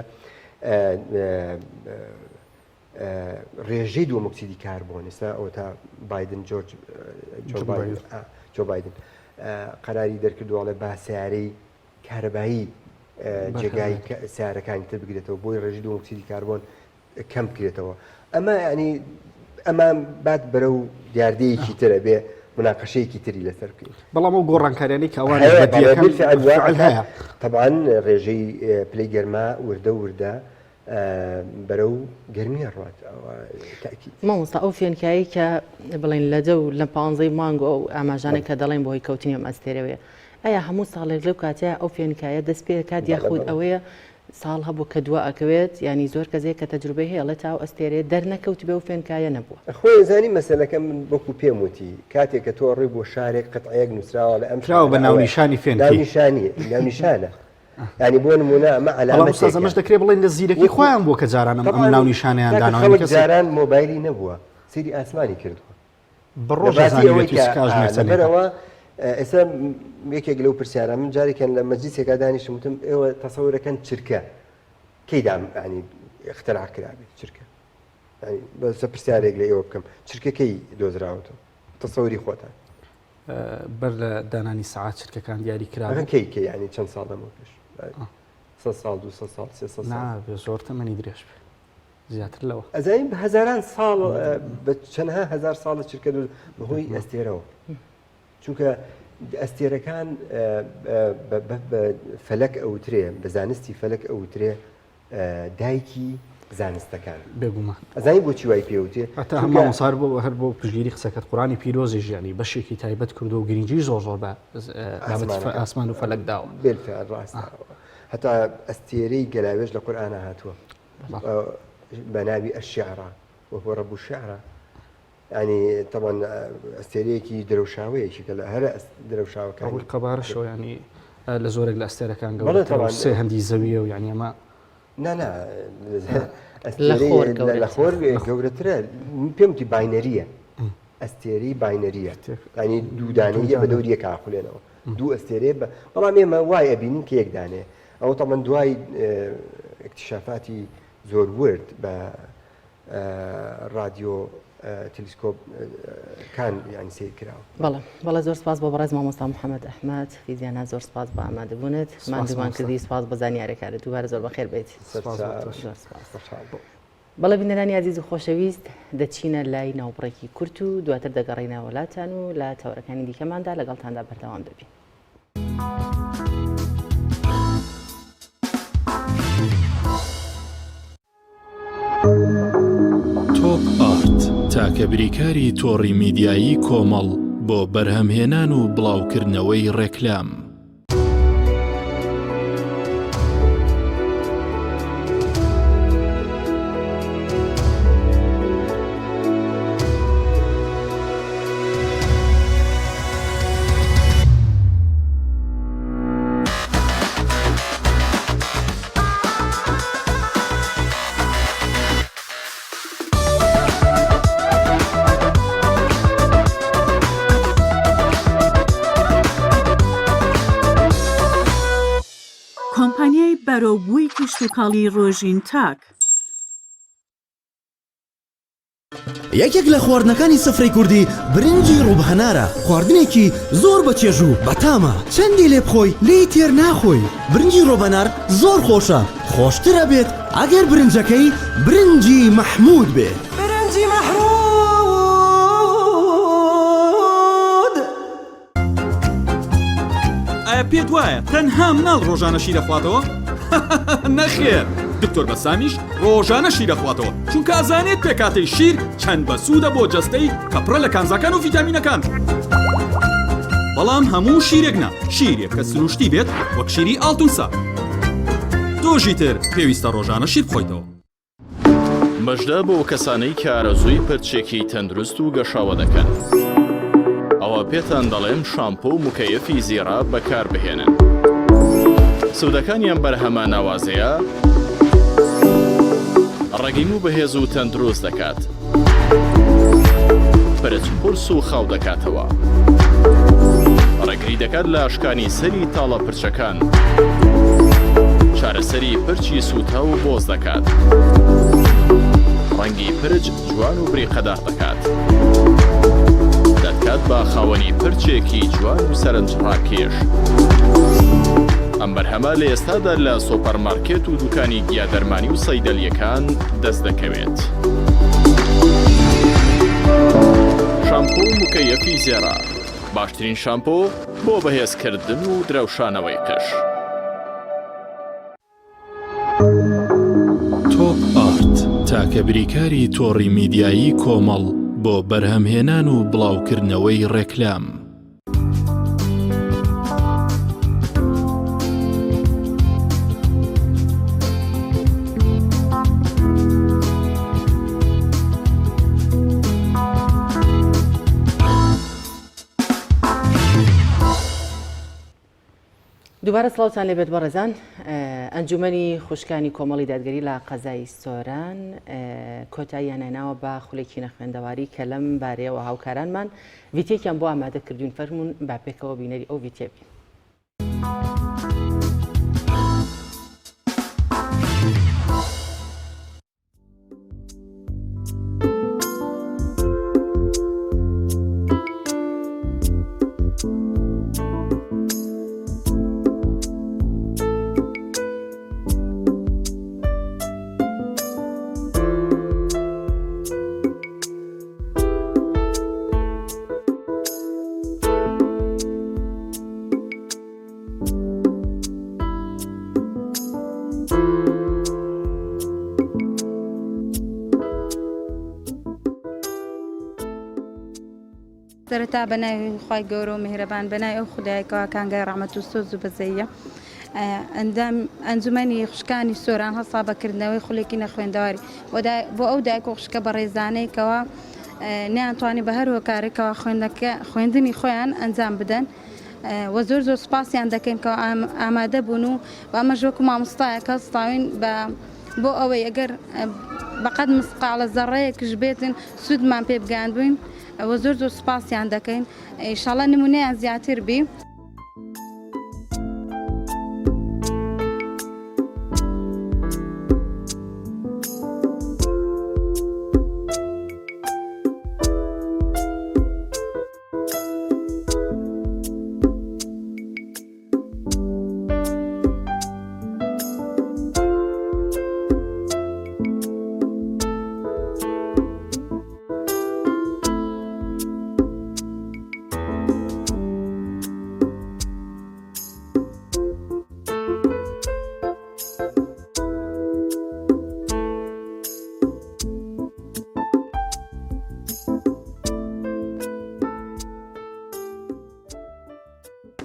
ڕێژەی دووەمۆکسیدی کاربۆن ئێستا ئەوەتا بایدن جۆرج جۆ بایدن قەراری دەرکردووە ئەڵێ با سیارەی کارەبایی جێگای سیارەکانی تر بگرێتەوە بۆی ڕێژەی دووەمۆکسیدی کاربۆن کەم بکرێتەوە ئەمە ینی ئەمە بات بەرەو دیاردەیەکی ترە بێ مناقەشەیەکی تری لەسەر بکەین بەڵام ئەو گۆڕانکاریانەی کە ئەوان هەیە طبعا ڕێژەی پلەی گەرما وردە وردە بەرەو گەرمی ئەڕوات ئەوە تەئکید. مامۆستا ئەو فێنکایی کە بڵێن لە جەو لە پانزەی مانگ و ئەو ئاماژانەی کە دەڵێن بۆ هۆی کەوتنی ئەم ئەستێرەوەیە ئایا هەموو ساڵێک لەو کاتەیە ئەو فێنکایە دەست پێ دەکات یاخود ئەوەیە ساڵ هەبوو کە دوا ئەکەوێت یانی زۆر کەسێک کە تەجروبەی هەیە ئەڵێ تا ئەو ئەستێرەیە دەرنەکەوتبێ و فێنکایە نەبووە. خۆی ئەزانی مەسەلەکە من وەکو پێم وتی کاتێک کە تۆ ئەڕۆی بۆ شارێک قەتعەیەک نووسراوە لە ئەم کراوە بە شارە ئەوەیە ناونیشانی فێنکی. ناونیشانی ناونیشانە یانی بۆ نمونە ئەمە بەڵام ئوستاز ئەمەش عەلامەتێکە دەکرێت بڵێن لە زیرەکی وەکو خۆیان بووە کە جاران ئەم ئەم تەبعەن ناونیشانەیان کاکە داناوە یانی خەڵک کەسێک جاران مۆبایلی نەبووە سەیری ئاسمانی کردووە بە لە ڕۆژ باتی ئەوەی ئەزانیوێتی کە چ کاژمێر ئا چەندێکە. لەبەرئەوە ئێستا یەکێک لەو پرسیارە من جارێکیان لە مەجلیسێکا دانیشتم وتم ئێوە تەسەورەکەن چرکە کەی دام یانی اختراع کرابێ چرکە یانی بەسە پرسیارێک لە ئێوە بکەم چرکە کەی دۆزراوەتەوە تەسەوری خۆتان بەر لە دانانی سەعات چرکەکان دیاری کرابوو. کەی کەی یانی چەند ساڵ لەمەو پێش؟ سە ساڵ دو سە ساڵ سێ سە ساڵ؟ نابێ زۆر تەمەنی درێژ بێ زیاتر لەوە. ئەزانی بە هەزاران ساڵ بە چەندها هەزار ساڵە چرکە دروست بەهۆی ئەستێرەوە چونکە ئەستێرەکان بە فەلەک ئەوترێ بە زانستی فەلەک ئەوترێ دایکی زانستەکان. بێگومان. ئەزانی بۆچی وای پێ وتێ؟ هەتا هەم مامۆستا هەر بۆ هەر بۆ پشتگیری قسەکەت قورئانی پیرۆزیش یانی بەشێکی تایبەت کردووە و گرنگی زۆر زۆر بە بابەتی ئاسمان و فەلەک داوە. بالفعل ڕاستە. هەتا ئەستێرەی گەلاوێژ لە قورئانا هاتووە بە ناوی الشعرا وهو رب الشعرا یانی تەبعەن ئەستێرەیەکی درەوشاوەیەکی کە لە هەرە درەوشاوەکانی ڕووی قەبارەشەوە ینی لە زۆرێک لە ئەستێرەکان گەورەترە و سێ هەندی زەویە و یعنی ئەمە نا نا لە خۆر گەورەترە پێم وتی باینەریە ئەستێرەی باینەریە ینی دوو دانەیە بە دەوری یەک ئاخولێنەوە دوو ئەستێرەیە بە بەڵام ئێمە وای ئەبینین کە یەک دانەیە ئەوە تەبعەن دوای اکتشافاتی زۆر ورد بە ڕادیۆ تلیسکۆپ کان یانی سەیر کراوە. بەڵێ بەڵێ زۆر سپاس بۆ بەڕێز مامۆستا محەممەد ئەحمەد فیزیانا زۆر سپاس بۆ ئامادەبوونت ماندوومان کردی سپاس بۆ زانیارەکانت دووبارە زۆر بەخێر بێیت زۆر سپاس. بەڵێ بینەرانی ئازیز و خۆشەویست دەچینە لای ناوبڕێکی کورت و دواتر دەگەڕێینەوە لاتان و لە تەوەرەکانی دیکەماندا لەگەڵتاندا بەردەوام دەبین. تۆپ ئارت تاکە بریکاری تۆڕی میدیایی کۆمەڵ بۆ بەرهەمهێنان و بڵاوکردنەوەی ڕێکلام. کۆمپانیای بەرەوبووی کشتوکاڵی ڕۆژین تاک. یەکێک لە خواردنەکانی سفرەی کوردی برنجی ڕووب هەنارە، خواردنێکی زۆر بە چێژ و بەتامە، چەندی لێ بخۆی لێی تێر ناخۆی، برنجی ڕۆبەنار زۆر خۆشە، خۆشتر ئەبێت ئەگەر برنجەکەی برنجی مەحموود بێ. برنجی مەحموود. ئایا پێت وایە تەنها مناڵ ڕۆژانە شیر ئەخواتەوە؟ نەخێر دکتۆر بەسامیش ڕۆژانە شیر ئەخواتەوە چونکە ئەزانێت پێکهاتەی شیر چەند بەسوودە بۆ جەستەی کە پڕە لە کانزاکان و ڤیتامینەکان بەڵام هەموو شیرێک نا شیرێک کە سروشتی بێت وەک شیری ئاڵتونسا تۆشی تر پێویستە ڕۆژانە شیر بخۆیتەوە. مژدە بۆ کەسانەی کە ئارەزووی پرچێکی تەندروست و گەشاوە دەکەن. ئەوا پێتان دەڵێم شامپۆ و مکەیەفی زیڕە بەکاربهێنن. سوودەکانی ئەم بەرهەمە ناوازەیە ڕەگی موو بەهێز و تەندروست دەکات. پرچ قورس و خاو دەکاتەوە. ڕێگری دەکات لە شکانی سەری تاڵە پرچەکان. چارەسەری پرچی سووتاو و بۆز دەکات. ڕەنگی پرچ جوان و بریقەدار دەکات. دەتکات بە خاوەنی پرچێکی جوان و سەرنجڕاکێش. ئەم بەرهەمە لە ئێستادا لە سۆپەرمارکێت و دوکانی گیادەرمانی و سەیدەلییەکان دەست دەکەوێت. شامپۆ و مکەیەفی زێڕە، باشترین شامپۆ بۆ بەهێزکردن و درەوشانەوەی قژ. تۆپ ئارت تاکە بریکاری تۆڕی میدیایی کۆمەڵ بۆ بەرهەمهێنان و بڵاوکردنەوەی ڕێکلام. دووبارە سڵاوتان لێبێت بەڕێزان ئەنجومەنی خوشکانی کۆمەڵی دادگەری لە قەزای سۆران کۆتاییان هێناوە بە خولێکی نەخوێندەواری کە لەم بارەیەوە هاوکارانمان ڤیتێکیان بۆ ئامادە کردوین فەرمونون با پێکەوە بینەری ئەو ڤیتێ بین. سەرەتا بە ناوی خوای گەورە و میهرەبان بە ناوی ئەو خودایە کەوا کانگای ڕەحمەت و سۆز و بەزەییە ئەندام ئەنجومەنی خوشکانی سۆران هەستا بە کردنەوەی خولێکی نەخوێندەواری بۆ ئەو دایک و خوشکە بەڕێزانەی کەوا نەیانتوانی بە هەر هۆکارێکەوە خوێندنەکە خوێندنی خۆیان ئەنجام بدەن وە زۆر زۆر سوپاسیان دەکەین کە ئامادە بوون و ئەمەش وەکو مامۆستایەک هەستاوین بە بۆ ئەوەی ئەگەر بەقەد مسقاڵە زەڕەیەکش بێتن سوودمان پێ بگەیاندبووین وە زۆر زۆر سوپاسیان دەکەین ئیشاڵا نمونەیان زیاتر بی.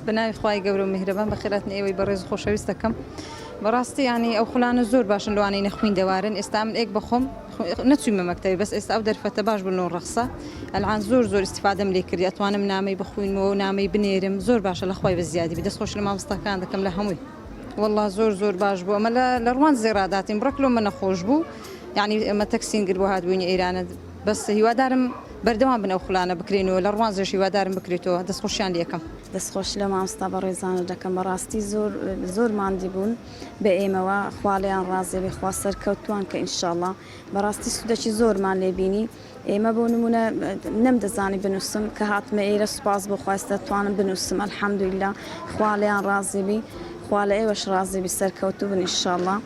بە ناوی خوای گەورە و میهرەبان بەخێرهاتنی ئێوەی بەڕێز و خۆشەویست دەکەم. بەڕاستی یانی ئەو خولانە زۆر باشن لەوانەی نەخویندەوارن ئێستا من ئێک بەخۆم نەچوویمە مەکتەبی بەس ئێستا ئەو دەرفەتە باش بوو لۆ ڕەخسا ئەلعان زۆر زۆر ئیستیفادەم لێ کردی ئەتوانم نامەی بخوینمەوە و نامەی بنێرم زۆر باشە لە خوای بە زیادی بی دەست خۆش لە مامۆستاکان دەکەم لە هەمووی. وەڵا زۆر زۆر باش بوو ئەمە لە لە ڕوانزێ ڕاداتین بڕەک لۆ مە نەخۆش بوو یعنی ئێمە تەکسین گرت بۆ هاتبووینی ئێرانە بەس هیوادارم بەردەوام بن ئەو خولانە بکرێنەوە لە ڕوانزێش هیوادارم بکرێتەوە دەستخۆشیان لێکەم. دەستخۆشی لە مامۆستا بەڕێزانە دەکەم بەڕاستی زۆر زۆر ماندی بوون بە ئێمەوە خوا لێیان ڕازی بێ خوا سەرکەوتوان کە ئینشاڵا بەڕاستی سوودەکی زۆرمان لێ بینی ئێمە بۆ نمونە نەمدەزانی بنووسم کە هاتمە ئێرە سوپاس بۆ خوا ئێستا توانم بنووسم الحمدللە خوا لێیان ڕازی بی خوا لە ئێوەش ڕازی بی سەرکەوتوو بن ئینشاڵا.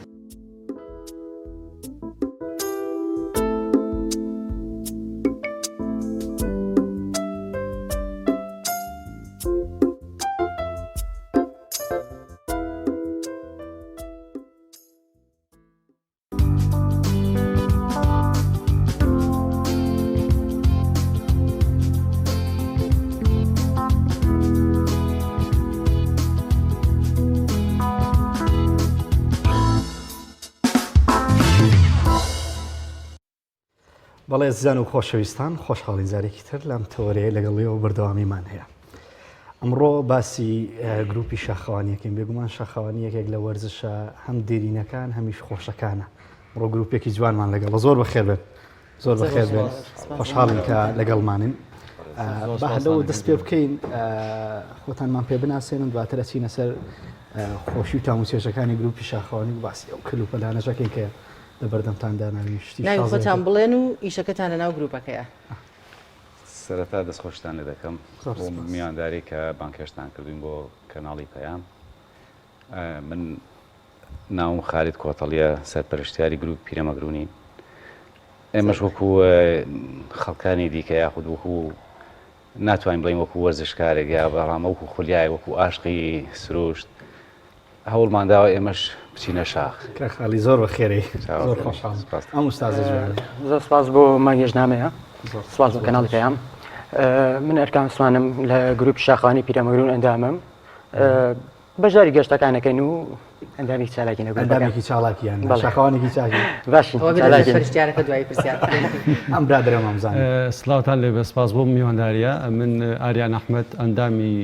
بەڵێ زیان و خۆشەویستان خۆشحاڵین جارێکی تر لەم تەوەرەیە لەگەڵیەوە بەردەوامیمان هەیە ئەمڕۆ باسی گروپی شاخەوانیەکەین بێگومان شاخەوانی یەکێک لە وەرزشە هەم دێرینەکان هەمیش خۆشەکانە ئەمڕۆ گروپێکی جوانمان لەگەڵە زۆر بەخێر بێن زۆر بەخێر بێن خۆشحاڵین کە لەگەڵمانن. با لەوە دەست پێ بکەین خۆتانمان پێ بناسێنن دواتر ئەچینە سەر خۆشی و تام و چێژەکانی گروپی شاخەوانی و باسی ئەو کل و پەلانەشەکەین کە لە بەردەمتان داناوی شتی ناوی خۆتان بڵێن و ئیشەکەتان لە ناو گروپەکەیە. سەرەتا دەستخۆشتان لێ دەکەم بۆ میوانداری کە بانگهێشتان کردوین بۆ کەناڵی پەیام. من ناوم خالید کۆتەڵیە سەرپەرشتیاری گروپ پیرەمەگرونین. ئێمەش وەکو خەڵکانی دیکە یاخود وەکو ناتوانین بڵێین وەکو وەرزشکارێک یا بەڵام وەکو خولیای وەکو ئاشقی سروشت هەوڵمان داوە ئێمەش بچینە شاخ. کاک خالی زۆر بەخێرێی زۆر خۆشحاڵم ئەم ئوستازە جوانە. زۆر سپاس بۆ مانگێژنامەیە سپاس بۆ کەناڵی پەیام من ئەرکان عوسمانم لە گروپی شاخەوانی پیرەمەگرون ئەندامم بەشداری گەشتەکان ئەکەین و ئەندامێکی چالاکی نە گروپەکە. ئەندامێکی چالاکی یان نا؟ شاخەوانێکی چاکی؟ باشین ئەوە بێتە چالاکین. سەرپەرشتیارەکە دوایی پرسیار بکەین. ئەم برادەرەمام زانی. سڵاوتان لێبێ سپاس بۆ میوانداریە من ئاریان ئەحمەد ئەندامی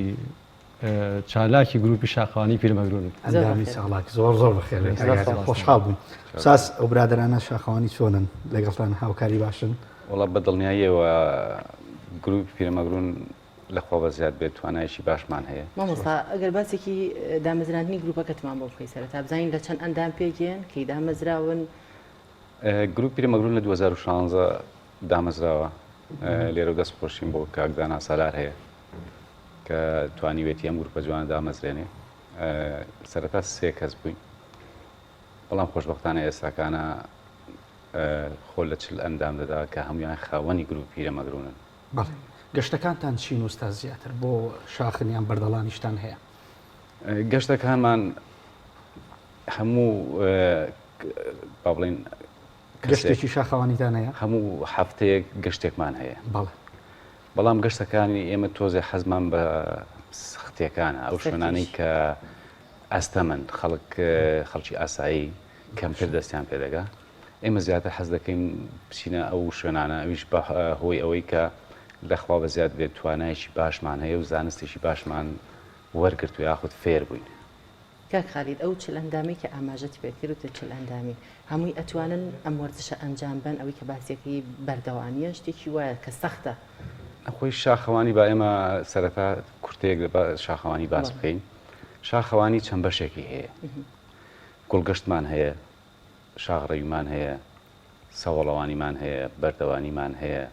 چالاکی گروپی شاخەوانی پیرمەگرونم. زۆر ئەندامی بەخێر. چالاک زۆر زۆر بەخێر بێن کاک زۆر ئاریان سپاس. خۆشحاڵ بووین. ساس ئەو برادەرانە شاخەوانی چۆنن لەگەڵتان هاوکاری باشن؟ وەڵا بە دڵنیاییەوە گروپی پیرەمەگرون لە خوا بەزیاد بێت توانایەکی باشمان هەیە. مامۆستا ئەگەر باسێکی دامەزراندنی گروپەکەتمان بۆ بکەی سەرەتا بزانین لە چەند ئەندام پێکێن کەی دامەزراون؟ گروپ پیرەمەگرون لە 2016 دامەزراوە لێرە دەست خۆشیم بۆ کاک دانا سالار هەیە کە توانیوێتی ئەم گروپە جوانە دامەزرێنێ سەرەتا سێ کەس بووین بەڵام خۆشبەختانە ئێستاکانە خۆ لە چل ئەندام دەدا کە هەمویان خاوەنی گروپ پیرەمەگرونن. بەڵێ. گەشتەکانتان چین ئوستاز زیاتر بۆ شاخن یان بەردەڵانیشتان هەیە؟ گەشتەکانمان هەموو با بڵێین گەشتێکی شاخەوانیتان هەیە؟ هەموو هەفتەیەک گەشتێکمان هەیە. بەڵێ. بەڵام گەشتەکانی ئێمە تۆزێ حەزمان بە سەختیەکانە ئەو شوێنانەی کە ئەستەمن خەڵک خەڵکی ئاسایی کەمتر دەستیان پێدەگا. ئێمە زیاتر حەز دەکەین بچینە ئەو شوێنانە ئەویش بە هۆی ئەوەی کە لە خوا بەزیاد بێت توانایەکی باشمان هەیە و زانستێکی باشمان وەرگرت و یاخود فێر بووین. کاک خالید ئەو 40 ئەندامەی کە ئاماژەت پێ کرد وتت 40 ئەندامی هەمووی ئەتوانن ئەم وەرزشە ئەنجام بەن ئەوەی کە باسیەکەی بەردەوامیە شتێکی وایە کە سەختە. خۆی شاخەوانی با ئێمە سەرەتا کورتەیەک لە شاخەوانی باس بکەین شاخەوانی چەند بەشێکی هەیە گوڵگەشتمان هەیە شاخڕەویمان هەیە، سەهۆڵەوانیمان هەیە، بەردەوانیمان هەیە،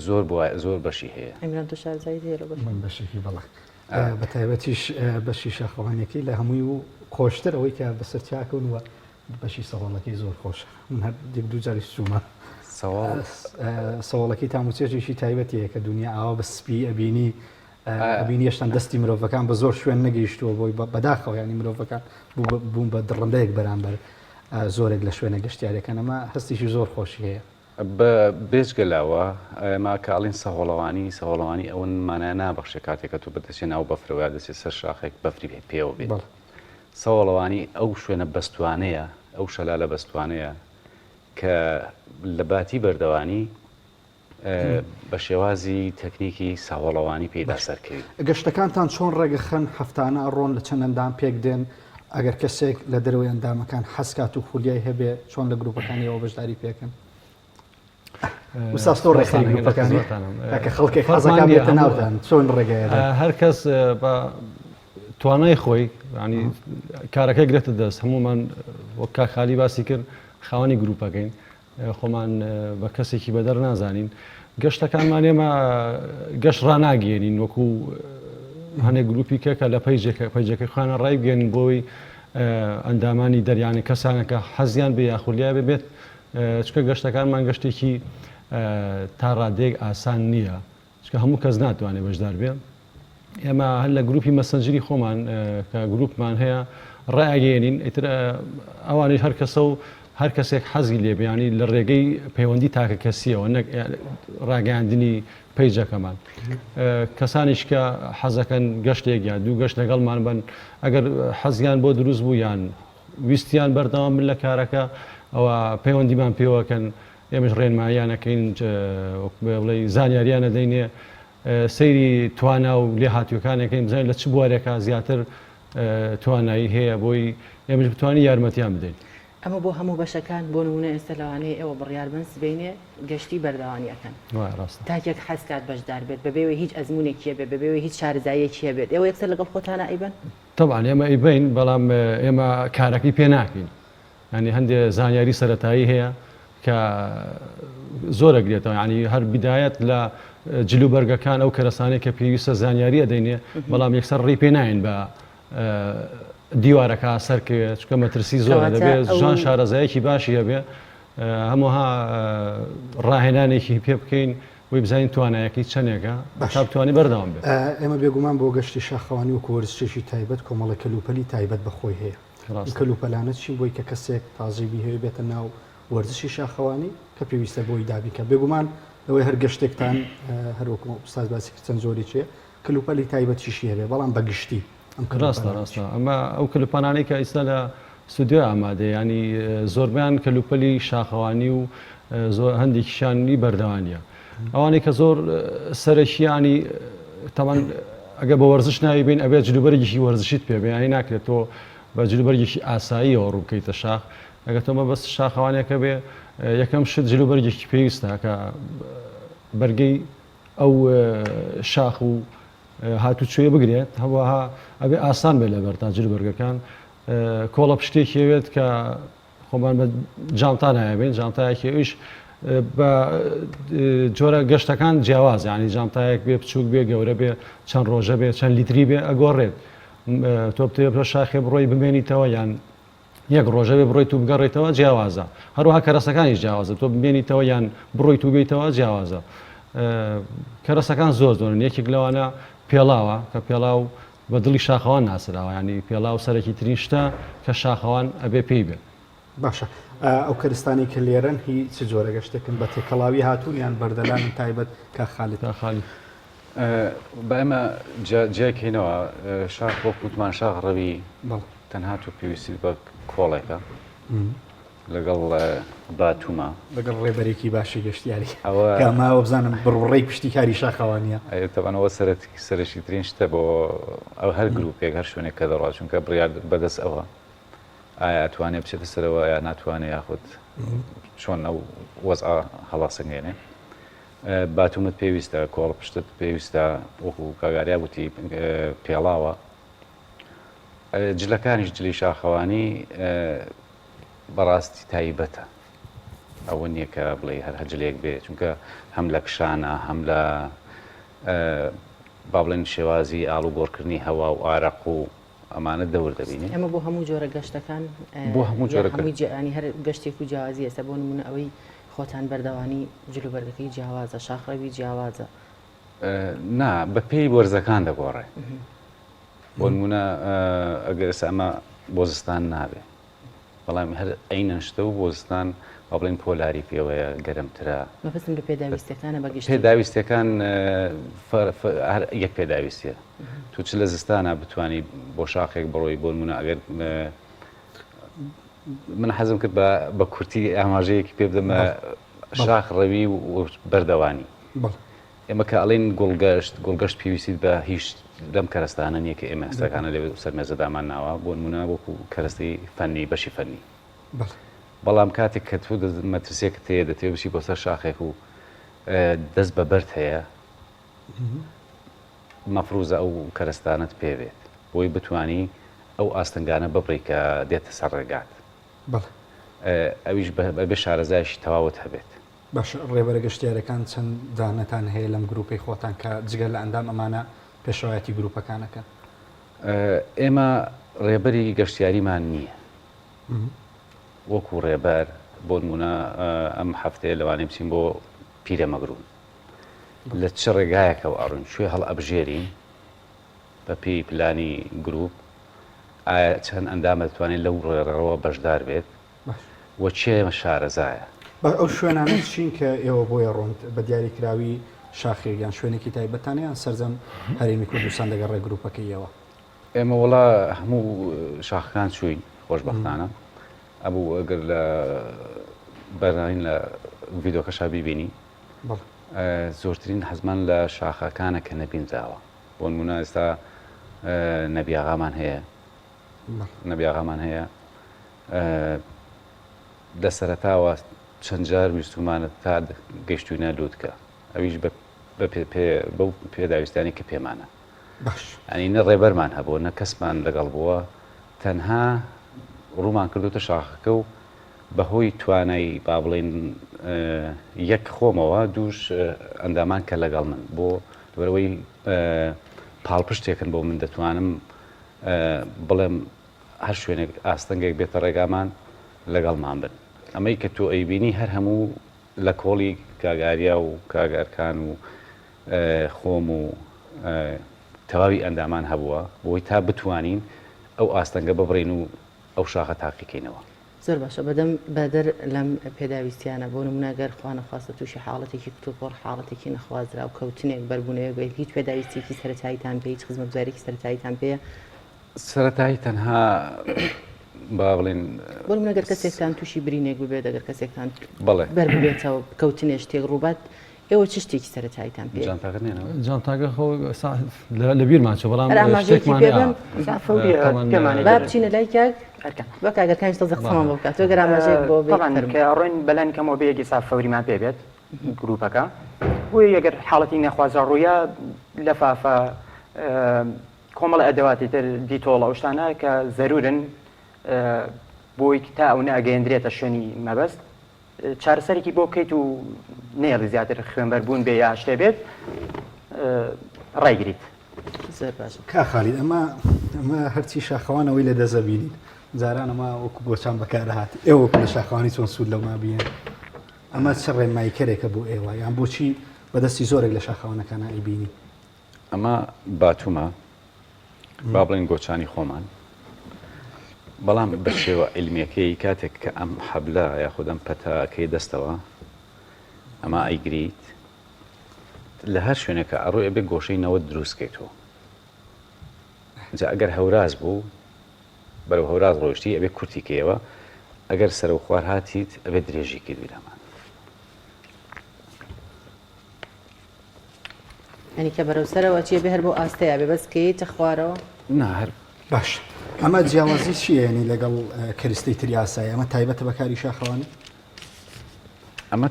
زۆر زۆر بەشی هەیە. عیمران تۆ شارەزاییت هەیە لەو بەشە؟ من بەشێکی بەڵێ بە تایبەتیش بەشی شاخەوانیەکەی لە هەمووی و خۆشتر ئەوەی کە بەسەر چاکەون و بەشی سەهۆڵەکەی زۆر خۆشە من هەر یەک دوو جاریش چوومە سەهۆڵەکەی تام و چێژێکی تایبەتی هەیە کە دنیا ئاوا بە سپی ئەبینی ئەبینی هێشتان دەستی مرۆڤەکان بە زۆر شوێن نەگەیشتووە بۆی بەداخەوە ینی مرۆڤەکان بوون بە دڕندەیەک بەرامبەر زۆرێک لە شوێنە گەشتیارەکان ئەمە هەستێکی زۆر خۆشی هەیە. بە بێجگە لاوە ئێمە کە ئەڵین سەهۆڵەوانی سەهۆڵەوانی ئەوەن مانای نابەخشێ کاتێک کە تۆ بەدەچێ ناو بەفرەوە یا دەچێت سەر شاخێک بەفری پێوە بێت سەهۆڵەوانی ئەو شوێنە بەستوانەیە ئەو شەلالە بەستوانەیە کە لە باتی بەردەوانی بە شێوازی تەکنیکی ساوەڵەوانی پێیدا سەرکەوی. گەشتەکانتان چۆن ڕێگەخەن هەفتانە ئەڕۆن لە چەند ئەندام پێک دێن ئەگەر کەسێک لە دەرەوەی ئەندامەکان حەزکات و خولیای هەبێ چۆن لە گروپەکانی ئەوە بەشداری پێکەن وساس تۆ ڕێکخەری گروپەکانی کە خەڵکێک حەزەکان بێتە ناوتان چۆن ڕێگەیە هەر کەس بە توانای خۆی ینی کارەکە گرێتە دەست هەمومان وەک کاک خالی باسی کرد خاوەنی گروپەکەین خۆمان بە کەسێکی بەدەر نازانین گەشتەکانمان ئێمە گەشت ڕناگەێنین وەکو هەنێک گروپی کە کە لە پەیجێکە پەیجەکە خوانە ڕایبگەێنن بۆی ئەندامانی دەریانە کەسانەکە حەزیان بێ یاخولیا بێت چکە گەشتەکانمان گەشتێکی تا ڕادەیەک ئاسان نییە چونکە هەموو کەس ناتوانێت بەشدار بێ ئێمە هەر لە گروپی مەسنجری خۆمان کە گروپمان هەیە ڕایگەێنین ئیتر ئەوانیش هەر کەسە و هەر کەسێک حەزی لێ بیانی لە ڕێگەی پەیوەندی تاکە کەسیەوە نەک ڕاگەیاندنی پەیجەکەمان کەسانیش کە حەزەکەن گەشتێک یان دوو گەشت لەگەڵمان بن ئەگەر حەزیان بۆ دروست بوو یان ویستیان بەردەوام بن لە کارەکە ئەوە پەیوەندیمان پێوەکەن ئێمەش ڕێنماییان ئەکەین وەک بڵێی زانیاریان ئەدەینێ سەیری توانا و لێهاتوویەکان ئەکەین بزانین لە چ بوارێکا زیاتر توانایی هەیە بۆی ئێمەش بتوانین یارمەتیان بدەین. ئەمە بۆ هەموو بەشەکان بۆ نمونە ئێستا لەوانەیە ئێوە بڕیار بن سبەینێ گەشتی بەردەوانی ئەکەن تاکێک حەز کات بەشدار بێت بەبێ ئەوەی هیچ ئەزمونێکی هەبێت بەبێ ئەوەی هیچ شارەزاییەکی هەبێت ئێوە یەکسەر لەگەڵ خۆتانا ئەیبەن؟ تەبعەن ئێمە ئەیبەین بەڵام ئێمە کارەکەی پێ ناکەین یانی هەندێ زانیاری سەرەتایی هەیە کە زۆر ئەگرێتەوە یانی هەر بدایەت لە جل و بەرگەکان ئەو کەرەسانەی کە پێویستە زانیاری ئەدەینێ بەڵام یەکسەر ڕێی پێ ناین بە دیوارەکە سەرکەوێت چونکە مەترسی زۆرە دەبێت ژان شارەزایەکی باشی هەبێ هەمووها ڕاهێنانێکی پێ بکەین بۆی بزانین توانایەکەی چەندێکە تا بتوانێت بەردەوام بێت. ئێمە بێگومان بۆ گەشتی شاخەوانی وەکو وەرزشێکی تایبەت کۆمەڵە کەلوپەلی تایبەت بە خۆی هەیە. ئەم کەلوپەلانە چین بۆی کە کەسێک تازەی بیهەوێ بێتە ناو وەرزشی شاخەوانی کە پێویستە بۆی دابین کە بێگومان لەوەی هەر گەشتێکتان هەروەکو ئوستاز باسی کرد چەند جۆرێکی هەیە کەلوپەلی تایبەتیشی هەبێ بەڵام بە گشتی ئەم ڕاستە ڕاستە ئەمە ئەو کەلوپەلانەی کە ئیستا لە ستودیۆ ئامادەیە ینی زۆربیان کەلوپەلی شاخەوانی و زۆر هەندێکیشانی بەردەوانیە ئەوانەی کە زۆر سەرەکیانی تەمان ئەگە بە وەرزش ناوی بین ئەبێت جلوبەرگێکی وەرزشیت پێ بێ ینی ناکرێت تۆ بە جلوبەرگێکی ئاساییەوە ڕووبکەیتە شاخ ئەگە تۆ مەبەست شاخەوانێکە بێ یەکەم شت جلوبەرگێکی پێویستە کە بەرگەی ئەو شاخ و هاتوچۆیە بگرێت، هەروەها ئەبێ ئاسان بێت لەبەرتا جلوبەرگەکان، کۆڵە پشتێکی ئەوێت کە خۆمان بە جانتا نایبین، جانتایەکی ئەویش بە جۆرە گەشتەکان جیاواز ینی جانتایەک بێ بچووک بێ گەورە بێ چەند ڕۆژە بێ چەند لیتری بێ ئەگۆڕێت تۆ بتەوێ بە شاخێ بڕۆی بمێنیتەوە یان یەک ڕۆژە بێ بڕۆیت و بگەڕێیتەوە جیاوازە، هەروەها کەرەسەکانیش جیاوازە، تۆ بمێنیتەوە یان بڕۆیت و بێیتەوە جیاوازە. کەرەسەکان زۆر زۆرن، یەکێک لەوانە پێڵاوە کە پێڵاو بە دڵی شاخەوان ناسراوە، یانی پێڵاو سەرەکی ترین شتە کە شاخەوان ئەبێ پێی بێ. باشە ئەو کەرستانەی کە لێرەن هی چ جۆرە گەشتێکن؟ بە تێکەڵاوی هاتوون یان بەردەلانن تایبەت کاک خالید؟ کاک خالید. با ئێمە جیای کەینەوە شاخ وەک وتمان شاخ ڕەوی تەنها تۆ پێویستیت بە کۆڵێکە لەگەڵ باتومە لەگەڵ ڕێبەرێکی باشی گەشتیاری ئەوە ماوە بزانم بڕوڕەی پشتی کاری شاخەوانیە تەبانەوە سەرەکیترین شتە بۆ ئەو هەر گروپێک هەر شوێنێک کە دەڕات چونکە بڕیار بەدەست ئەوە ئایا ئەتوانێ بچێتە سەرەوە یا ناتوانێ یاخود چۆن ئەو وەزع هەڵاسەنگێنێ باتومت پێویستە، کۆڵپشتت پێویستە، وەکو کاک ئاریا وتی پێڵاوە. جلەکانیش جلی شاخەوانی بەڕاستی تایبەتە. ئەوە نییە کە بڵێ هەر هەجلێک بێ، چونکە هەم لە کشانە هەم لە با بڵێن شێوازی ئاڵوگۆڕکردنی هەوا و ئارەق و ئەمانە دەور دەبینێ. ئێمە بۆ هەموو جۆرە گەشتەکان بۆ هەموو جۆرە هەمووی جیانی هەر گەشتێک و جیاوازی ئێستا بۆ نمونە ئەوەی خۆتان بەردەوانی جلوبەرگەکەی جیاوازە شاخڕەوی جیاوازە. نا بە پێی وەرزەکان دەگۆڕێ بۆ نمونە ئەگەر ئێستا ئەمە بۆ زستان نابێ بەڵام هەر ئەینەن شتە و بۆ زستان با بڵێن پۆلاری پێوەیە گەرمترە. مەبەستم لە پێداویستیەکانە بە گشتی. پێداویستیەکان هەر یەک پێداویستیە تو چ لە زستانە بتانی بۆ شاخێک بڕۆی بۆ نمونە ئەگەر من حەزم کرد بە بە کورتی ئاماژەیەکی پێ بدەمە شاخ ڕەوی و بەردەوانی ئێمە کە ئەڵێن گوڵگەشت گوڵگەشت پێویستیت بە هیچ لەم کەرەستانە نییە کە ئێمە ئێستاکانە لێ سەر مێزەدامان ناوە بۆ نمونە وەکو کەرەستەی فەنی بەشی فەنی بەڵام کاتێک کە تۆ مەترسیەکت هەیە دەتەوێت بچی بۆ سەر شاخێک و دەست بە بەرد هەیە مەفروزە ئەو کەرەستانەت پێ بێت بۆی بتانی ئەو ئاستەنگانە ببڕی کە دێتە سەر ڕێگات ئەویش بەبێ شارەزایشی تەواوت هەبێت. باشە ڕێبەرە گەشتیارەکان چەند دانەتان هەیە لەم گروپەی خۆتان کە جگە لە ئەندام ئەمانە پێشەوایەتی گروپەکان ئەکەن؟ ئێمە ڕێبەری گەشتیاریمان نییە وەکو ڕێبەر بۆ نمونە ئەم هەفتەیە لەوانەیە بچین بۆ پیرەمەگرون لە چ ڕێگایەکەوە ئەڕۆین کوێ هەڵ ئەبژێرین بە پێی پلانی گروپ ئایا چەند ئەندامە دەتوانێت لەو ڕێڕەوە بەشدار بێت و کێ شارەزایە؟ باش ئەو شوێنانە چین کە ئێوە بۆی ڕۆن بە دیاریکراوی شاخێک یان شوێنێکی تایبەتتانە یان سەرجەم هەرێمی کوردستان دەگەڕێ گروپەکەی ئێوە؟ ئێمە وەڵا هەموو شاخەکان چووین خۆشبەختانە ئەبوو ئەگەر لە بەرنامەی لە ڤیدۆکەشا بیبینی زۆرترین حەزمان لە شاخەکانە کە نەبینراوە بۆ نمونە ئێستا نەبیاغامان هەیە نەبیاغامان هەیە. لە سەرەتاوە چەند جار ویستومانە تا گەشتوینە لوتکە ئەویش بە بەو پێداویستانی کە پێمانە باش ئەنی نە ڕێبەرمان هەبووە نە کەسمان لەگەڵ بووە تەنها ڕوومان کردوتە شاخەکە و بەهۆی توانای با بڵێین یەک خۆمەوە دووش ئەندامان کە لەگەڵ من بۆ لەبەرئەوەی پاڵپشتێکن بۆ من دەتوانم بڵێم هەر شوێنێک ئاستەنگێک بێتە ڕێگامان لەگەڵمان بن ئەمەی کە تۆ ئەیبینی هەر هەموو لە کۆڵی کاک ئاریا و کاک ئەرکان و خۆم و تەواوی ئەندامان هەبووە بۆی تا بتوانین ئەو ئاستەنگە ببڕین و ئەو شاخە تاقیکەینەوە. زۆر باشە بەدەم بەدەر لەم پێداویستیانە بۆ نمونە گەر خوا نەخواستە تووشی حاڵەتێکی کتوپڕ حاڵەتێکی نەخوازراو کەوتنێک بەربوونەوەیەک بێت هیچ پێداویستیەکی سەرەتاییتان پێ هیچ خزمەتگوزاریەکی سەرەتاییتان پێیە؟ سەرەتایی تەنها با بڵێن بۆ نمونە گەر کەسێکتان تووشی برینێک ببێت ئەگەر کەسێکتان بەڵێ بەر ببێتەوە کەوتنێ شتێک ڕووبات ئێوە چ شتێکی سەرەتاییتان پێیە؟ جانتاکە نێنەوە؟ جانتاکە خۆ لە بیرمان چوو بەڵام هەر ئاماژەیەکی شتێکمان پێ بەن. هەیە. طبعاً با بچینە لای کاک با کاک ئەرکانیش تەزە قسەمان بۆ بکات تۆ گەر ئاماژەیەک بۆ بێت طبعاً فەرموو. کە ڕۆین بەلانی کەمەوە بێ یەک ئیسعاف فەوریمان پێ بێت گروپەکە بۆیە ئەگەر حاڵەتی نەخوازرا ڕوویا لەفافە کۆمەڵە ئەدەواتی تر دیتۆڵ ئەو شتانە کە زەرورن بۆی تا ئەو ناگەیەندرێتە شوێنی مەبەست چارەسەرێکی بۆ بکەیت و نەیەڵی زیاتر خوێنبەربوون بێ یا شتێ بێت ڕایگریت. زۆر باشە. کا خالید ئەمە ئەمە هەرچی شاخەوان ئەوەی لە دەزە بینین جاران ئەمە وەکو گۆچان بەکارهات ئێوە وەکو لە شاخەوانی چۆن سوود لەو نابینن ئەمە چ ڕێنماییکەرێکە بۆ ئێوە یان بۆچی بەدەستی زۆرێک لە شاخەوانەکانە ئەیبینی؟ ئەمە باتومە با بڵێن گۆچانی خۆمان بەڵام بە شێوە عیلمیەکەی کاتێک کە ئەم حەبلە یاخود ئەم پەتاکەی دەستەوە ئەمە ئەیگریت لە هەر شوێنێکە ئەڕۆی ئەبێ گۆشەی نەوەت دروست کەیتەوە جا ئەگەر هەوراز بوو بەرەو هەوراز ڕۆیشتی ئەبێ کورتی کەیەوە ئەگەر سەرەو خوار هاتیت ئەبێ درێژی کەیت بیرامان یانی کە بەرەو سەرەوە چیە بێ هەر بۆ ئاستەیە بێ بەس کەیتە خوارەوە نا هەر باش ئەمە جیاوازی چییە ینی لەگەڵ کەرستەی تری ئاسایی ئەمە تایبەتە بەکاری شاخەوانی ئەمە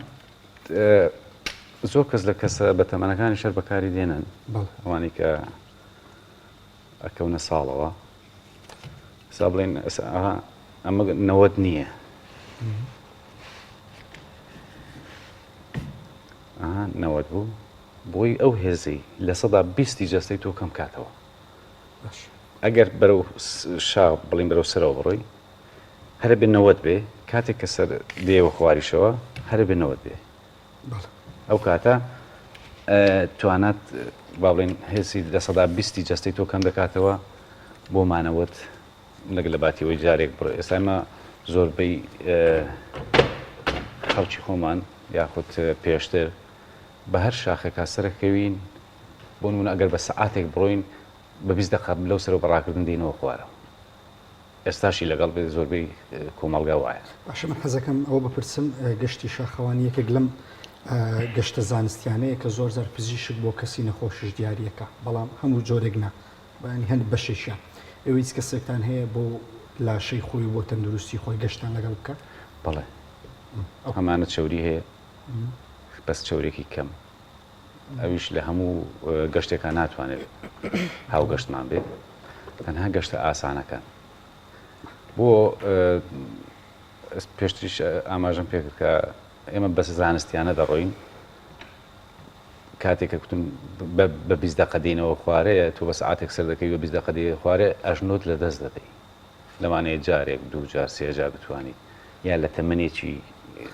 زۆر کەس لە کەسە بە تەمەنەکانی شەر بەکاری دێنن ئەوانەی کە ئەکەونە ساڵەوە سا بڵێن ئەمە نەوەت نییە ئەها 90 بوو بۆی ئەو هێزەی 20% جەستەی تۆ کەم کاتەوە ئەگەر بەرەو شا بڵین بەرەو سەرەوە بڕۆی هەرە بێ 90 بێ کاتێک کە سەر دێوە خواریشەوە هەرە بێ 90 بێ ئەو کاتە توانات با بڵێن هێزی 20% جەستەی تۆ کەم دەکاتەوە بۆ مانەوەت نەک لە باتی ئەوەی جارێک بڕۆی ئێستا ئێمە زۆربەی خەڵکی خۆمان یاخود پێشتر بە هەر شاخێکا سەرەکەوین بۆ نمونە ئەگەر بە سەعاتێک بڕۆین بە 20 دقە لەو سەر بە ڕاکردن دێنەوە خوارەوە ئێستاشی لەگەڵ بێت زۆربەی کۆمەڵگا وایە. باشە من حەزەکەم ئەوە بپرسم گەشتی شاخەوانی یەکێک لەم گەشتە زانستیانەیە کە زۆر جار پزیشک بۆ کەسی نەخۆشیش دیاریەکە بەڵام هەموو جۆرێک نا بەیانی هەند بەشێکیان. ئێوە هیچ کەسێکتان هەیە بۆ لاشەی خۆی و بۆ تەندروستی خۆی گەشتان لەگەڵ بکات؟ بەڵێ ئەمانە چەوری هەیە بەس چەورێکی کەم ئەویش لە هەموو گەشتێکا ناتوانێت هاوگەشتمان بێت تەنها گەشتە ئاسانەکان بۆ پێشتریش ئاماژەم پێکرد کە ئێمە بەس زانستیانە دەڕۆین کاتێک کە کوتم بە 20 دەقە دێینەوە خوارێ تۆ بە سەعاتێک سەر دەکەوی بە 20 دەقە دێیە خوارێ ئەژنۆت لە دەست دەدەی لەوانەیە جارێک دوو جار سێ جار بتوانیت یا لە تەمەنێکی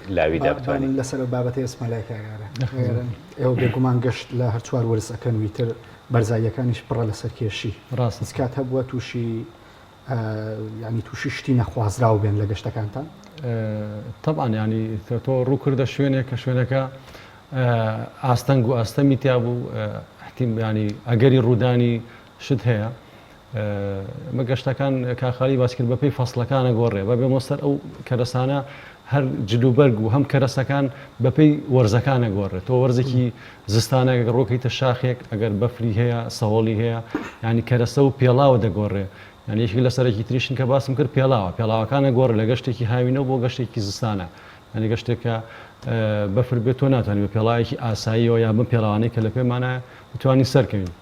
لاویدا بتوانیت. با من لەسەر ئەو بابەتە ئێسما لای کاک ئارام. ئێوە بێگومان گەشت لە هەر چوار وەرز ئەکەن و ئیتر بەرزاییەکانیش پڕە لە سەرکێشی. ڕاستە. هیچ کات هەبووە تووشی یانی تووشی شتی نەخوازراو بێن لە گەشتەکانتان؟ تەبعەن یانی تۆ ڕوو کردە شوێنێک کە شوێنەکە ئاستەنگ و ئاستەمی تیا بوو ینی ئەگەری ڕوودانی شت هەیە ئەمە گەشتەکان کاخالی باس کرد بەپێی فەسلەکانە گۆڕێ بە بێمە سەر ئەو کەرەسانە هەر جلوبەرگ و هەم کەرەسەکان بەپێی وەرزەکانە گۆڕێت تۆ وەرزێکی زستانە ڕۆکەیتە شاخێک ئەگەر بەفری هەیە سەهۆڵی هەیە ینی کەرەسە و پێڵاوە دەگۆڕێ. یانی یەکێک لە سەرەکی تریشن کە باسم کرد پێڵاوە پێڵاوەکانە گۆڕ لە گەشتێکی هاوینەوە بۆ گەشتێکی زستانە یانی گەشتێک کە بەفر بێت تۆ ناتوانانی بە پێڵاوێکی ئاساییەوە یان بەم پێڵاوانەی کە لە پێمانە بتوانین سەرکەوین.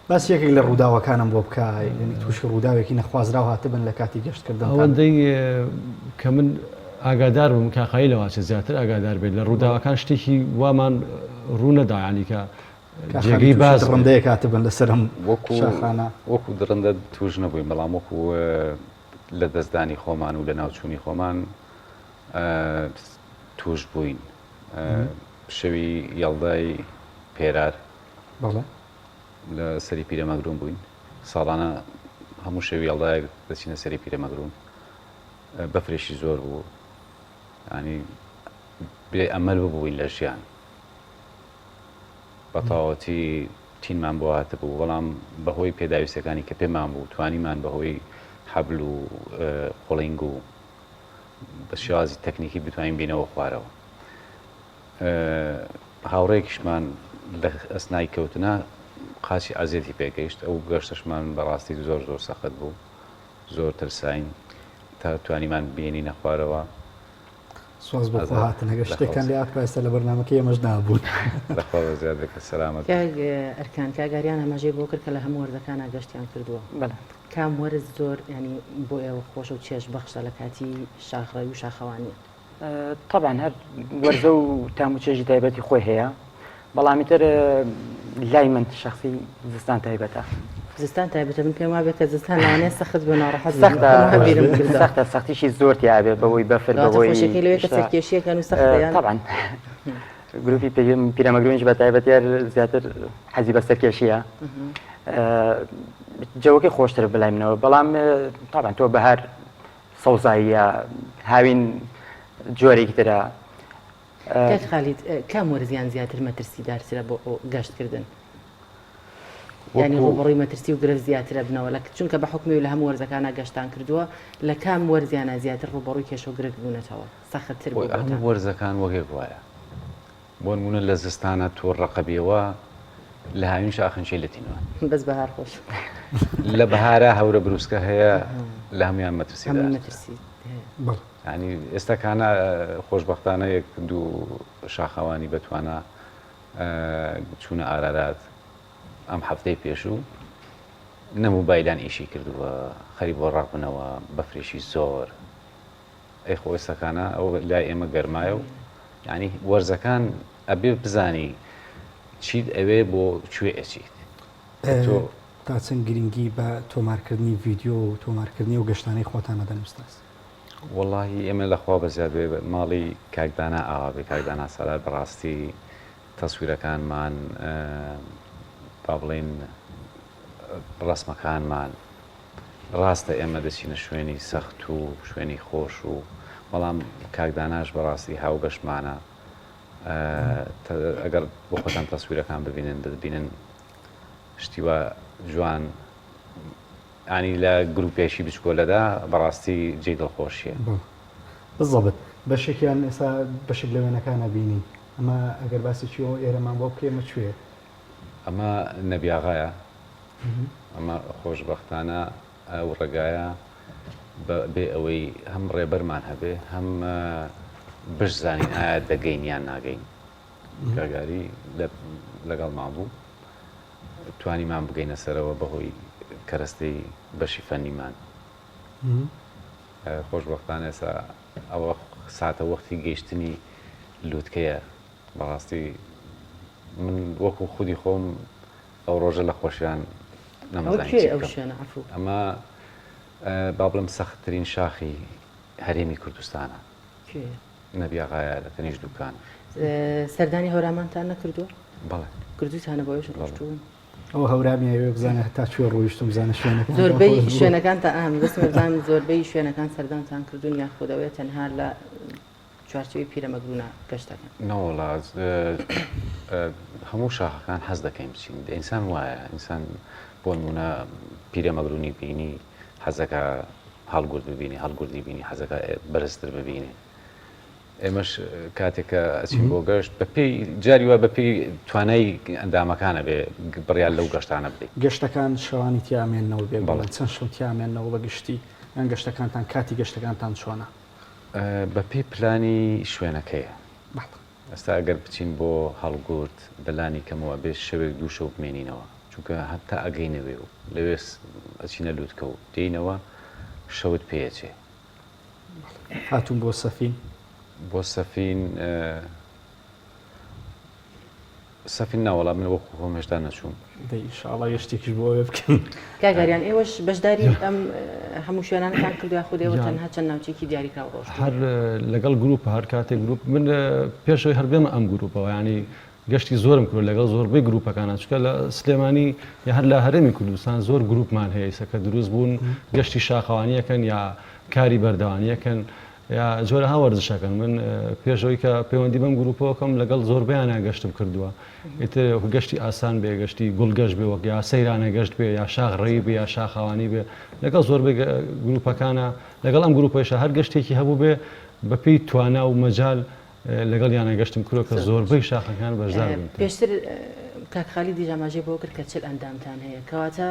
باسی یەکێک لە ڕووداوەکانم بۆ بکە یعنی تووشی ڕووداوێکی نەخوازراو هاتبن لە کاتی گەشتکردن ئەوەندەی کە من ئاگادار بووم کاقایی لەواچە زیاتر ئاگادار بێت لە ڕووداوەکان شتێکی وامان ڕوو نەدا ینی کە جێگەی باس دڕندەیەک هاتبن لەسەر ئەم شاخانە. وەکو دڕندە تووش نەبووین بەڵام وەکو لە دەستدانی خۆمان و لە ناوچوونی خۆمان تووش بووین شەوی یەڵدای پێرار بەڵێ لە سەری پیرەمەگرون بووین ساڵانە هەموو شەوی یەڵدایەک دەچینە سەری پیرەمەگرون بەفرێکی زۆر بوو ینی بێ ئەمەل ببووین لە ژیان بە تەواوەتی تینمان بۆ هاتبوو، بەڵام بەهۆی پێداویستیەکانی کە پێمان بوو توانیمان بەهۆی حەبل و قوڵینگ و بە شێوازی تەکنیکی بتوانین بینەوە خوارەوە. هاوڕێکیشمان لە ئەسنای کەوتنا قاچی ئازیەتی پێگەیشت، ئەو گەشتەشمان بەڕاستی زۆر زۆر سەخت بوو، زۆر ترساین تا توانیمان بێنینە خوارەوە. سواز بۆ خوا هاتن ئەگەر شتێکتان لێ هاتبا ئێستا لە بەرنامەکەی ئێمەش نابوون. لەخوا بەزیاد بێت کە سەلامەت بن. کاک ئەرکان کاک ئاریان ئاماژەی بۆ کرد کە لە هەموو وەرزەکانا گەشتیان کردووە. بەڵێ. کام وەرز زۆر یانی بۆ ئێوە خۆشە و چێژ بەخشە لە کاتی شاخڕەوی و شاخەوانی؟ تەبعەن هەر وەرزە و تام و چێژی تایبەتی خۆی هەیە بەڵام ئیتر لای من شخصی زستان تایبەتە. زستان تایبەتە من پێم وابێ کە زستان لەوانەیە سەخت بێ ناڕەحەت بم. سەختە بیرم کردەوە. سەختە سەختیشی زۆر تیا بێ بەهۆی بەفر کەواتە بەهۆی خۆشیەکەی لەوەیە کە شتە سەرکێشیەکەن و سەختە یان؟ تەبعەن گروپی پیرەمەگرونیش بە تایبەتی هەر زیاتر حەزی بە سەرکێشیە جەوەکەی خۆشترە بەلای منەوە بەڵام تەبعەن تۆ بەهار سەوزاییە هاوین جۆرێکی ترە. کاک خالید کام وەرزیان زیاتر مەترسیدارترە بۆ گەشتکردن؟ یانی ڕووبەڕووی مەترسی و گرفت زیاترە بنەوە لە چونکە بە حکومی و لە هەموو وەرزەکانە گەشتان کردووە لە کام وەرزیانە زیاتر ڕووبەڕووی کێشە و گرفت بوونەتەوە سەختتر بوو بۆتان؟ هەموو وەرزەکان وەک یەک وایە بۆ نموونە لە زستانە تۆ ڕەقەبیەوە لە هاوینش ئاخنچەی لە تینوان. بەس بەهار خۆش. لە بەهارا هەورە بروسکە هەیە لە هەموویان مەترسیدارترە. هەمووی مەترسی هەیە. بەڵێ. یانی ئێستا کانە خۆشبەختانە یەک دوو شاخەوانی بەتوانا چوونە ئارارات ئەم هەفتەی پێشوو نە موبایلان ئیشی کردووە خەریک بۆ ڕەق بنەوە بەفرێکی زۆر ئەی خۆ ئێستاکانە ئەو لای ئێمە گەرمایە و یعنی وەرزەکان ئەبێ بزانی چیت ئەوێ بۆ کوێ ئەچیت تۆ تا چەند گرنگی بە تۆمارکردنی ڤیدیۆ و تۆمارکردنی ئەو گەشتانەی خۆتان ئەدەن ئوستاز؟ وەڵاهی ئێمە لە خوا بەزیاد بێ ماڵی کاک دانا ئاوا بێ کاک دانا سالار بەڕاستی تەسویرەکانمان با بڵێین ڕەسمەکانمان ڕاستە ئێمە دەچینە شوێنی سەخت و شوێنی خۆش و بەڵام کاک داناش بەڕاستی هاوبەشمانە ئەگەر بۆ خۆتان تەسویرەکان ببینن دەبینن شتی وا جوان ینی لە گروپێکی بچکۆلەدا بەڕاستی جێی دڵخۆشیە. بالضبط بەشێکیان ئێستا بەشێک لە وێنەکانە بینی ئەمە ئەگەر باسێکی ئەو ئێرەمان بۆ بکەی ئەمە کوێیە؟ ئەمە نەبیاغایە ئەمە خۆشبەختانە ئەو ڕێگایە بێ ئەوەی هەم ڕێبەرمان هەبێ هەم بشزانین ئایا دەگەین یان ناگەین گاگاری لەگەڵمان بوو توانیمان بگەینە سەرەوە بەهۆی کەرەستەی بەشی فەنیمان خۆشبەختانە ئێستا ئەوە ساتە وەختی گەیشتنی لوتکەیە بەڕاستی من وەکو خودی خۆم ئەو ڕۆژە لە خۆشیان نەمەزانی چی بکەم. ئەمە با بڵێم سەختترین شاخی هەرێمی کوردستانە. نەبی ئاغایە لە تەنیشت دوکان. سەردانی هەورامانتان نەکردووە؟ بەڵێ. کردووتانە بۆ ئەوێش ڕۆشتوون؟ ئەو هەورامی ئەوێ بزانە هەتا کوێ ڕۆیشتم بزانە شوێنەکان زۆربەی شوێنەکان تا ئەم دەستم بزانم زۆربەی شوێنەکان سەردانتان کردوون یاخود ئەوەیە تەنها لە چوارچێوەی پیرەمەگرونە گەشت دەکەن؟ نەوەڵا هەموو شاخەکان حەز دەکەین بچین ئینسان وایە ئینسان بۆ نمونە پیرەمەگرونی بینی حەزەکە هەڵگورد ببینی هەڵگوردی بینی حەزەکە بەرزتر ببینێ. ئێمەش کاتێک کە ئەچین بۆ گەشت بەپێی جاری وا بەپێی توانای ئەندامەکانە بێ بڕیار لەو گەشتانە بدەین. گەشتەکان شەوانی تیا ئەمێننەوە بێگومان چەند شەو تیا ئەمێننەوە بە گشتی یان گەشتەکانتان کاتی گەشتەکانتان چۆنە؟ بەپێی پلانی شوێنەکەیە. ئێستا ئەگەر بچین بۆ هەڵگورد بە لانی کەمەوە ئەبێ شەوێک دوو شەو بمێنینەوە چونکە هەتا ئەگەینەوێ و لەوێ ئەچینە لوتکە و دێینەوە شەوت پێ ئەچێ. هاتوون بۆ سەفین؟ بۆ سەفین سەفین نا وەڵا من وەکو خۆم هێشتا نەچووم. دەی ئینشاڵڵا گەشتێکیش بۆ ئەوێ بکەین. کاک ئاریان ئێوەش بەشداری ئەم هەموو شوێنانەتان کردووە یاخود ئێوە تەنها چەند ناوچەیەکی دیاریکراو ڕۆشتوون؟ هەر لەگەڵ گروپ هەر کاتێک گروپ من پێشەوەی هەر بێمە ئەم گروپەوە یانی گەشتی زۆرم کردووە لەگەڵ زۆربەی گروپەکانا چونکە لە سلێمانی یا هەر لە هەرێمی کوردستان زۆر گروپمان هەیە ئیسە کە دروست بوون گەشتی شاخەوانی ئەکەن یا کاری بەردەوانی ئەکەن یا جۆرەها وەرزش ئەکەن من پێش ئەوەی کە پەیوەندی بەم گروپەوە کەم لەگەڵ زۆربەیانە گەشتم کردووە ئیتر گەشتی ئاسان بێ گەشتی گوڵگەشت بێ وەک یا سەیرانە گەشت بێ یا شاخ ڕێی بێ یا شاخەوانی بێ لەگەڵ زۆربەی گروپەکانە لەگەڵ ئەم گروپەیشا هەر گەشتێکی هەبوو بێ بەپێی توانا و مەجال لەگەڵیانە گەشتم کردوە کە زۆربەی شاخەکان بەشدار بووین. پێشتر کاک خالیدیش ئاماژەی بەوە کرد کە 40 ئەندامتان هەیە، کەواتە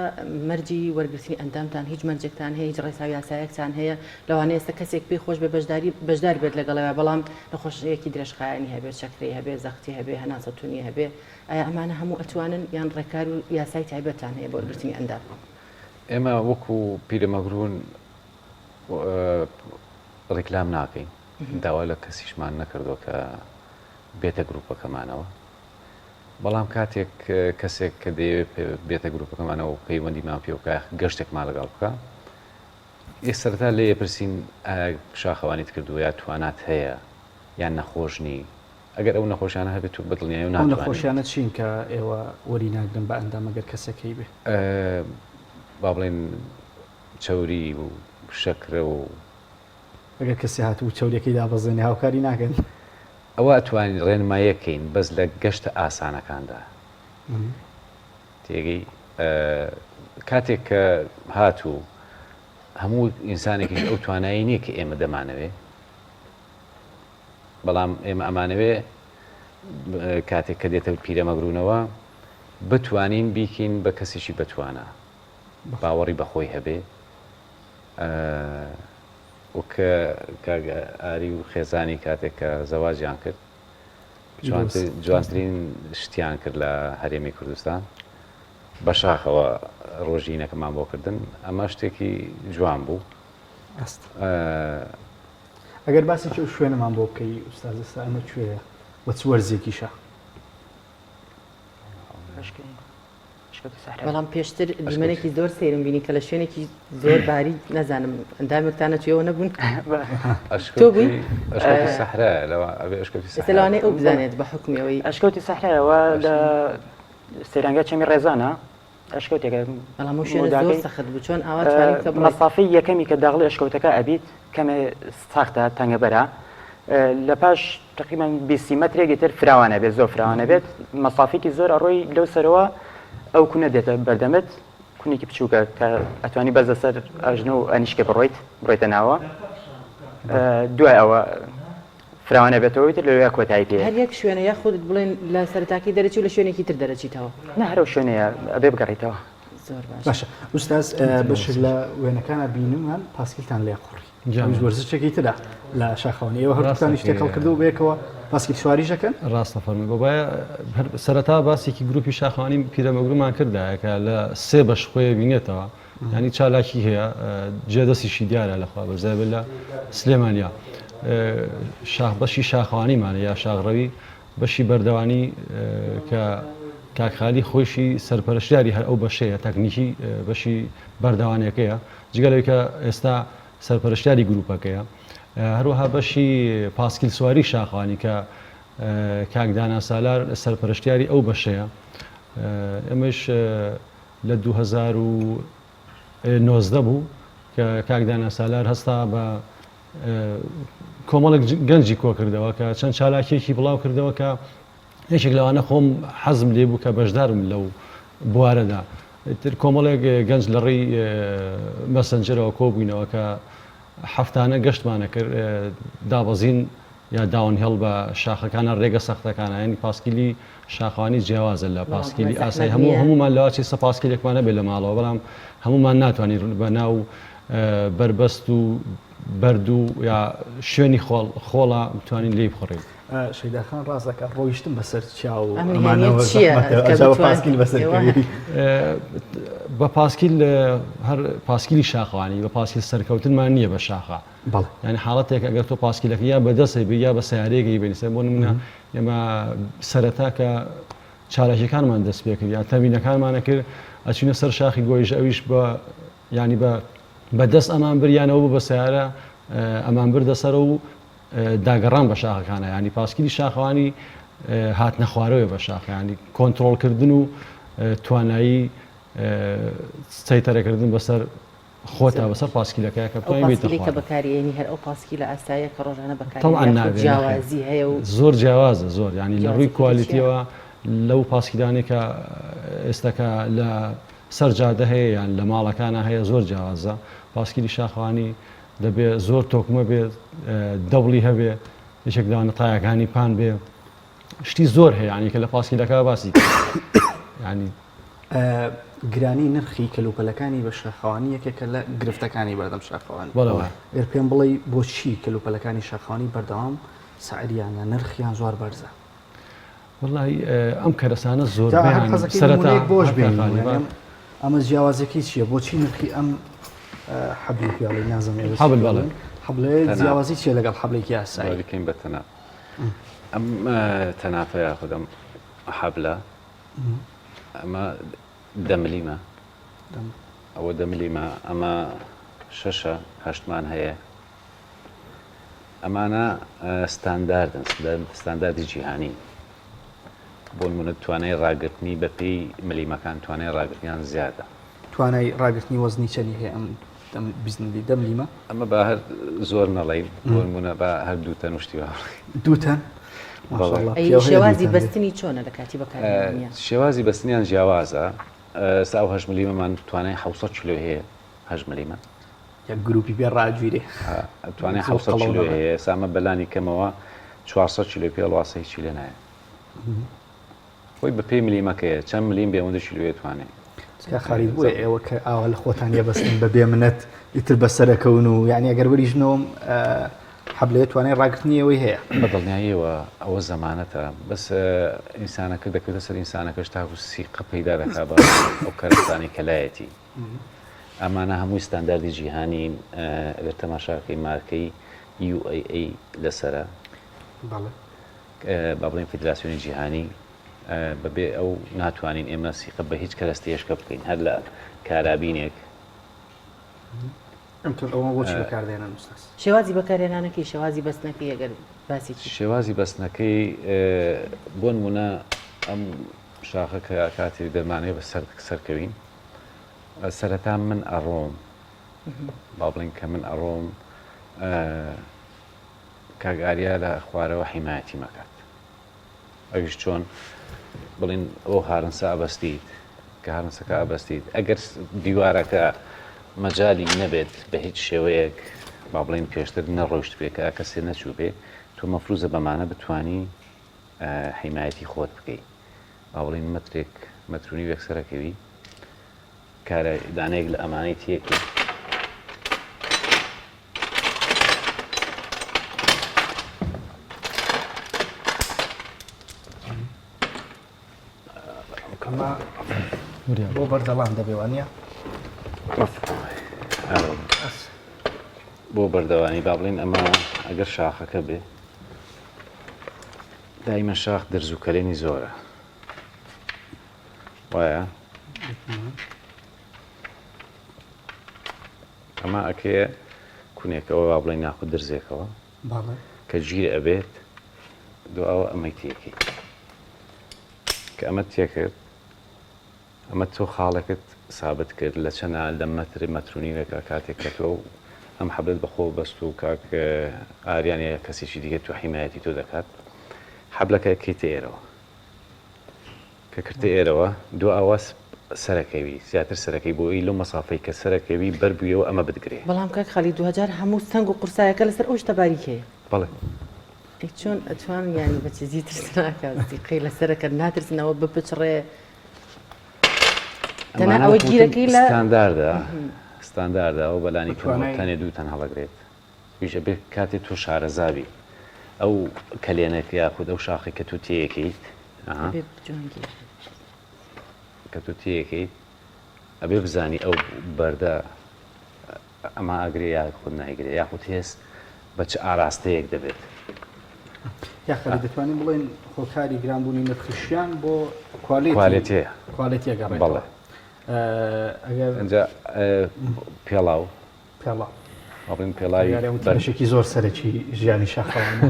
مەرجی وەرگرتنی ئەندامتان هیچ مەرجێکتان هەیە، هیچ ڕێسا و یاسایەکتان هەیە؟ لەوانەیە ئێستا کەسێک پێی خۆش بێ بەشداری بەشدار بێت لەگەڵیان بەڵام نەخۆشییەکی درێژخایەنی هەبێت، شەکرەی هەبێت، زەختی هەبێت، هەناسەتونی هەبێت، ئایا ئەمانە هەموو ئەتوانن یان ڕێکار و یاسای تایبەتتان هەیە بۆ وەرگرتنی ئەندام؟ ئێمە وەکو پیرەمەگرون ڕیکلام ناکەین، داوا لە کەسیشمان نەکردووە کە بێتە گروپەکەمانەوە، بەڵام کاتێک کەسێک کە دەیەوێت بێتە گروپەکەمانەوە و پەیوەندیمان پێ بکا گەشتێکمان لەگەڵ بکا، یەک سەرەتا لێی ئەپرسین ئایا شاخەوانیت کردووە یا توانات هەیە یان نەخۆش نی، ئەگەر ئەو نەخۆشیانە هەبێت تۆ بە دڵنیاییەوە ئەو ناتوانی. نەخۆشیانە چین کە ئێوە وەری ناگرن بە ئەندام ئەگەر کەسێک هەیبێ؟ با بڵێین چەوری و شەکرە و. ئەگەر کەسێ هاتبوو چەوریەکەی دابەزێنێ هاوکاری ناکەن؟ ئەوە ئەتوانین ڕێنماییەک کەین بەس لە گەشتە ئاسانەکاندا تێگەی کاتێک کە هاتوو هەموو ئینسانێکیش ئەو توانایی نییە کە ئێمە دەمانەوێ بەڵام ئێمە ئەمانەوێ کاتێک کە دێتە پیرەمەگرونەوە بتوانین بیکین بە کەسێکی بەتوانا باوەڕی بەخۆی هەبێ وەک کاک ئاری و خێزانی کاتێک کە زەواجیان کرد جوانترین شتیان کرد لە هەرێمی کوردستان بە شاخەوە ڕۆژینەکەمان بۆ کردن ئەمە شتێکی جوان بوو ئەگەر باسێکی ئەو شوێنەمان بۆ بکەی ئوستاز ئێستا ئەمە کوێیە و چ وەرزێکیشە؟ بەڵام پێشتر دیمەنێکی زۆر سەیرم بینی کە لە شوێنێکی زۆر باریک نازانم ئەندامێکتان نەچووەوە نەبوون تۆ بووی ئەشکەوتی سەحرا ئێستا لەوانەیە ئەو بزانێت بە حوکمی ئەوەی ئەشکەوتی سەحرایەوە لە سەیرانگای چەمی ڕێزانە ئەشکەوتێکە بەڵام ئەو شوێنە زۆر سەخت بوو چۆن ئاوا توانیت کە بڕۆیت؟ مەسافەی یەکەمی کە داخڵی ئەشکەوتەکە ئەبیت کەمێ سەختە تەنگەبەرە لە پاش تقریبا 20 مەترێکی تر فراوانە بێت زۆر فراوانە بێت مەسافێکی زۆر ئەڕۆی لەو سەرەوە ئەو کونە دێتە بەردەمت کونێکی بچووکە کە ئەتوانی بەس لەسەر ئەژنۆ و ئەنیشکە بڕۆیت بڕۆیتە ناوە دوای ئەوە فراوانە بێتەوەی تر لەوێ کۆتایی پێ هەر یەک شوێنە یاخود بڵێن لە سەرەتاکەی دەرەچی و لە شوێنێکی تر دەرەچیتەوە نە هەرەو شوێنەیە ئەبێ بگەڕیتەوە زۆر باش باشە ئوستاز بەشێک لە وێنەکانە بینیمان پاسکیلتان لێ قوڕی ئەویش وەرزشێکی ترە لە شاخەوانی ئێوە هەردووکتانیش تێکەڵ کردووە بەیەکەوە پاسکیل سواریش ئەکەن؟ ڕاستە فەرمووی بۆبایە هەر سەرەتا باسێکی گروپی شاخەوانی پیرەمەگرومان کردایە کە لە سێ بەش خۆی بینێتەوە ینی چالاکی هەیە جێدەستیشی دیارە لەخوا بەرزای بێت لە سلێمانیا شاخ بەشی شاخەوانیمانە یا شاخڕەوی بەشی بەردەوانی کە کاک خالی خۆیشی سەرپەرشتیاری هەر ئەو بەشەیە تەکنیکی بەشی بەردەوانیەکەیە جگە لەوەی کە ئێستا سەرپەرشتیاری گروپەکەیە هەروەها بەشی پاسکیل سواری شاخوانی کە کاک دانا سالار سەرپەرشتیاری ئەو بەشەیە ئێمەش لە 2019 بوو کە کاک دانا سالار هەستا بە کۆمەڵێک گەنجی کۆکردەوە کە چەند چالاکیەکی بڵاو کردەوە کە یەکێک لەوانە خۆم حەزم لێ بوو کە بەشدارم لەو بوارەدا تر کۆمەڵێک گەنج لە ڕێی مەسنجەرەوە کۆبووینەوە کە هەفتانە گەشتمانە کرد دابەزین. یا downhill بە شاخەکانە ڕێگە سەختەکانە یانی پاسکیلی شاخەوانی جیاوازە لە پاسکیلی ئاسایی هەموو هەمومان لەواچی سە پاسکیلێکمان هەبێت لە ماڵەوە بەڵام هەمومان ناتوانین بە ناو بەربەست و بەرد و یا شوێنی خۆڵ خۆڵە بتوانین لێی بخوڕین. شەیداخان ڕاست دەکات ڕۆیشتن بەسەر چیا و ئەمانەوە زەحمەتە ئەجا بە پاسکیل بەسەر کەوی. بە پاسکیل هەر پاسکیلی شاخەوانی بە پاسکیل سەرکەوتنمان نییە بە شاخە یانی حاڵەتێک ئەگەر تۆ پاسکیلەکە یا بە دەستێ بی یا بە سیارەیەکی بینی سەر بۆ نمونە ئێمە سەرەتا کە چالاکیەکانمان دەست پێ کرد یا تەمرینەکانمانە کرد ئەچینە سەر شاخی گۆیژ ئەویش بە ینی بە بە دەست ئەمان بریانەوە بوو بە سیارە ئەمان بردە سەر و داگەڕان بە شاخەکانە ینی پاسکیلی شاخەوانی هاتنە خوارەوەی بە شاخیانی کۆنتترۆلکردن و توانایی سەیتەرەکردن بەسەر خۆتا بەسەر پاسکیلەکەیا کە بتوانی بێیتە خوارەوە. ئەو پاسکیلەی کە بەکاری ئێنی هەر ئەو پاسکیلە ئاساییە کە ڕۆژانە بەکاری تەبعەن نابێ نەخێر جیاوازی هەیە و زۆر جیاوازە زۆر یانی لە ڕووی کوالیتیەوە لەو پاسکیلانەی کە ئێستا کە لە سەر جادە هەیە یان لە ماڵەکانە هەیە زۆر جیاوازە پاسکیلی شاخەوانی دەبێ زۆر تۆکمە بێت دەبڵی هەبێ یەکێک لەوانە تایەکانی پان بێ شتی زۆر هەیە یانی کە لە پاسکیلەکە باسی ینی گرانی نرخی کەلوپەلەکانی بە شاخەوانی یەکێکە لە گرفتەکانی بەردەم شاخەوانی گەر پێم بڵێی بۆچی کەلوپەلەکانی شاخەوانی بەردەوام سعریان یا نرخیان زۆر بەرزە؟ وەڵاهی ئەم کەرەسانە زۆر سەرەتا بۆش بێن ئەمە جیاوازەکەی چییە بۆچی نرخی ئەم حەبلی پیاڵی نازم حەبل بەڵێ حەبلێ جیاوازی چییە لەگەڵ حەبلێکی ئاسایی بکەین بە تەناف ئەم تەنافە یاخود ئەم حەبلە ئەمە دە ملیمە ئەوە دە ملیمە ئەمە شەشە هەشتمان هەیە ئەمانە ستانداردن ستانداردی جیهانی بۆ نمونە توانای ڕاگرتنی بەپێی ملیمەکان توانای ڕاگرتنیان زیادە توانای ڕاگرتنی وەزنی چەنی هەیە ئەم بیست دە ملیمە؟ ئەمە با هەر زۆر نەڵێین بۆ نمونە با هەر دوو تەن و شتی وا بڵێین. دوو تەن؟ ماشاءاللە ئەی پیاو هەیە دوو شێوازی تەن بێ. بەستنی چۆنە لە کاتی بەکارهێنانیان؟ شێوازی بەستنیان جیاوازە ئێستا ئەو هەشت ملیمەمان توانای 700 کیلۆی هەیە هەشت ملیمە. یەک گروپی پێ ڕاگیرێ. توانای زۆر 700 قەڵەو کیلۆی نەبێ. هەیە ئێستا ئەمە بەلانی کەمەوە 400 کیلۆی پێ هەڵواسە هیچی لێ نایە. خۆی بە پێی ملیمەکەیە چەند ملیم بێ ئەوەندە کیلۆیە توانێ. کاک خالید بۆیە ئێوە کە ئاوا لە خۆتان یەبەستن بە بێ منەت ئیتر بەسەرەکەون و یعنی ئەگەر وەریژنەوەم حەبلەیە توانای ڕاگرتنی ئێوەی هەیە. بە دڵنیاییەوە ئەوە زەمانەتە بەس ئینسانەکە دەکەوێتە سەر ئینسانەکەش تاکو سیقە پەیدا دەکا بە ئەو کەرەستانەی کە لایەتی ئەمانە هەمووی ستانداردی جیهانین ئەگەر تەماشاکەی مارکەی UAA لەسەرە بەڵێ با بڵێین فیدراسیۆنی جیهانی بەبێ ئەو ناتوانین ئێمە سیقە بە هیچ کەرەستەیەشکە بکەین هەر لە کارابینێک شێوازی بەکارهێنانەکەی شێوازی بەستنەکەی ئەگەر باسێکی شێوازی بەستنەکەی بۆ نمونە ئەم شاخە کە کاتی دەمانەوێت بە سەر سەرکەوین سەرەتا من ئەڕۆم با بڵین کە من ئەڕۆم کاک ئاریا لە خوارەوە حیمایەتیم ئەکات ئەویش چۆن بڵین ئەو هارنسە ئەبەستیت کە هارنسەکە ئەبەستیت ئەگەر دیوارەکە مەجالی نەبێت بە هیچ شێوەیەک با بڵین پێشتر نەڕۆیشت بێ کە کەسێ نەچوو بێ تۆ مەفروزە بەمانە بتانی حیمایەتی خۆت بکەی با بڵین مەترێک مەترونی وێکسەرەکەوی کارە دانەیەک لە ئەمانەی تێکرد. بۆ بەردەڵان دەبێ وانە بۆ بەردەوانی با بڵین ئەمە ئەگەر شاخەکە بێ دایمە شاخ درز و کەلێنی زۆرە وایە ئەمە ئەکەیە کونێکەوە با بڵێن ناخود درزێکەوە کە گیر ئەبێت دوئەوە ئەمەی تێکەی کە ئەمە تێکرد ئەمە تۆ خاڵێکت سابت کرد لە چەنە لە مەتر مەترونیوێکە کاتێک کە تۆ ئەم حەبلت بەخۆ بەست و کاک ئاریان یا کەسێکی دیکە تۆ حیمایەتی تۆ دەکات حەبلەکە کەیتە ئێرەوە کە کردتە ئێرەوە دو ئاوا سەرەکەوی زیاتر سەرەکەی بۆ ئی لەو مەسافەی کە سەرەکەوی بەر بوویەوە ئەمە بتگرێ. بەڵام کاک خالید دوجار هەموو سەنگ و قورسایەکە لەسەر ئەو شتە باریکەیە. بەڵێ. ئەی چۆن ئەتوان یانی بە چیزی ترسناکە زیقەی لەسەرەکە ناترسنەوە بپچڕێ تەنها ئەوە گیرەکەی لە ستانداردە ستانداردە ئەو بەلانی کەمەوە تەنێ دوو تەن هەڵەگرێت ویش ئەبێ کاتێ تۆ شارەزابی ئەو کەلێنەک یاخود ئەو شاخی کە تۆ تێیەکەیت کە تۆ تێیەکەیت ئەبێ بزانی ئەو بەردە ئەمە ئەگرێ یاخود نایگرێ یاخود هێز بە چ ئاراستەیەک دەبێت. یاخەلی دەتوانین بڵێن هۆکاری گرانبوونی نرخی شیان بۆ کوالێتی کوالێتی ئەگەڕێتەوە. بەڵێ. ئەگەر ئینجا پێڵاو پێڵاو ئەڵێن پێڵاوی بەشێکی زۆر سەرەکی ژیانی شاخەوانە.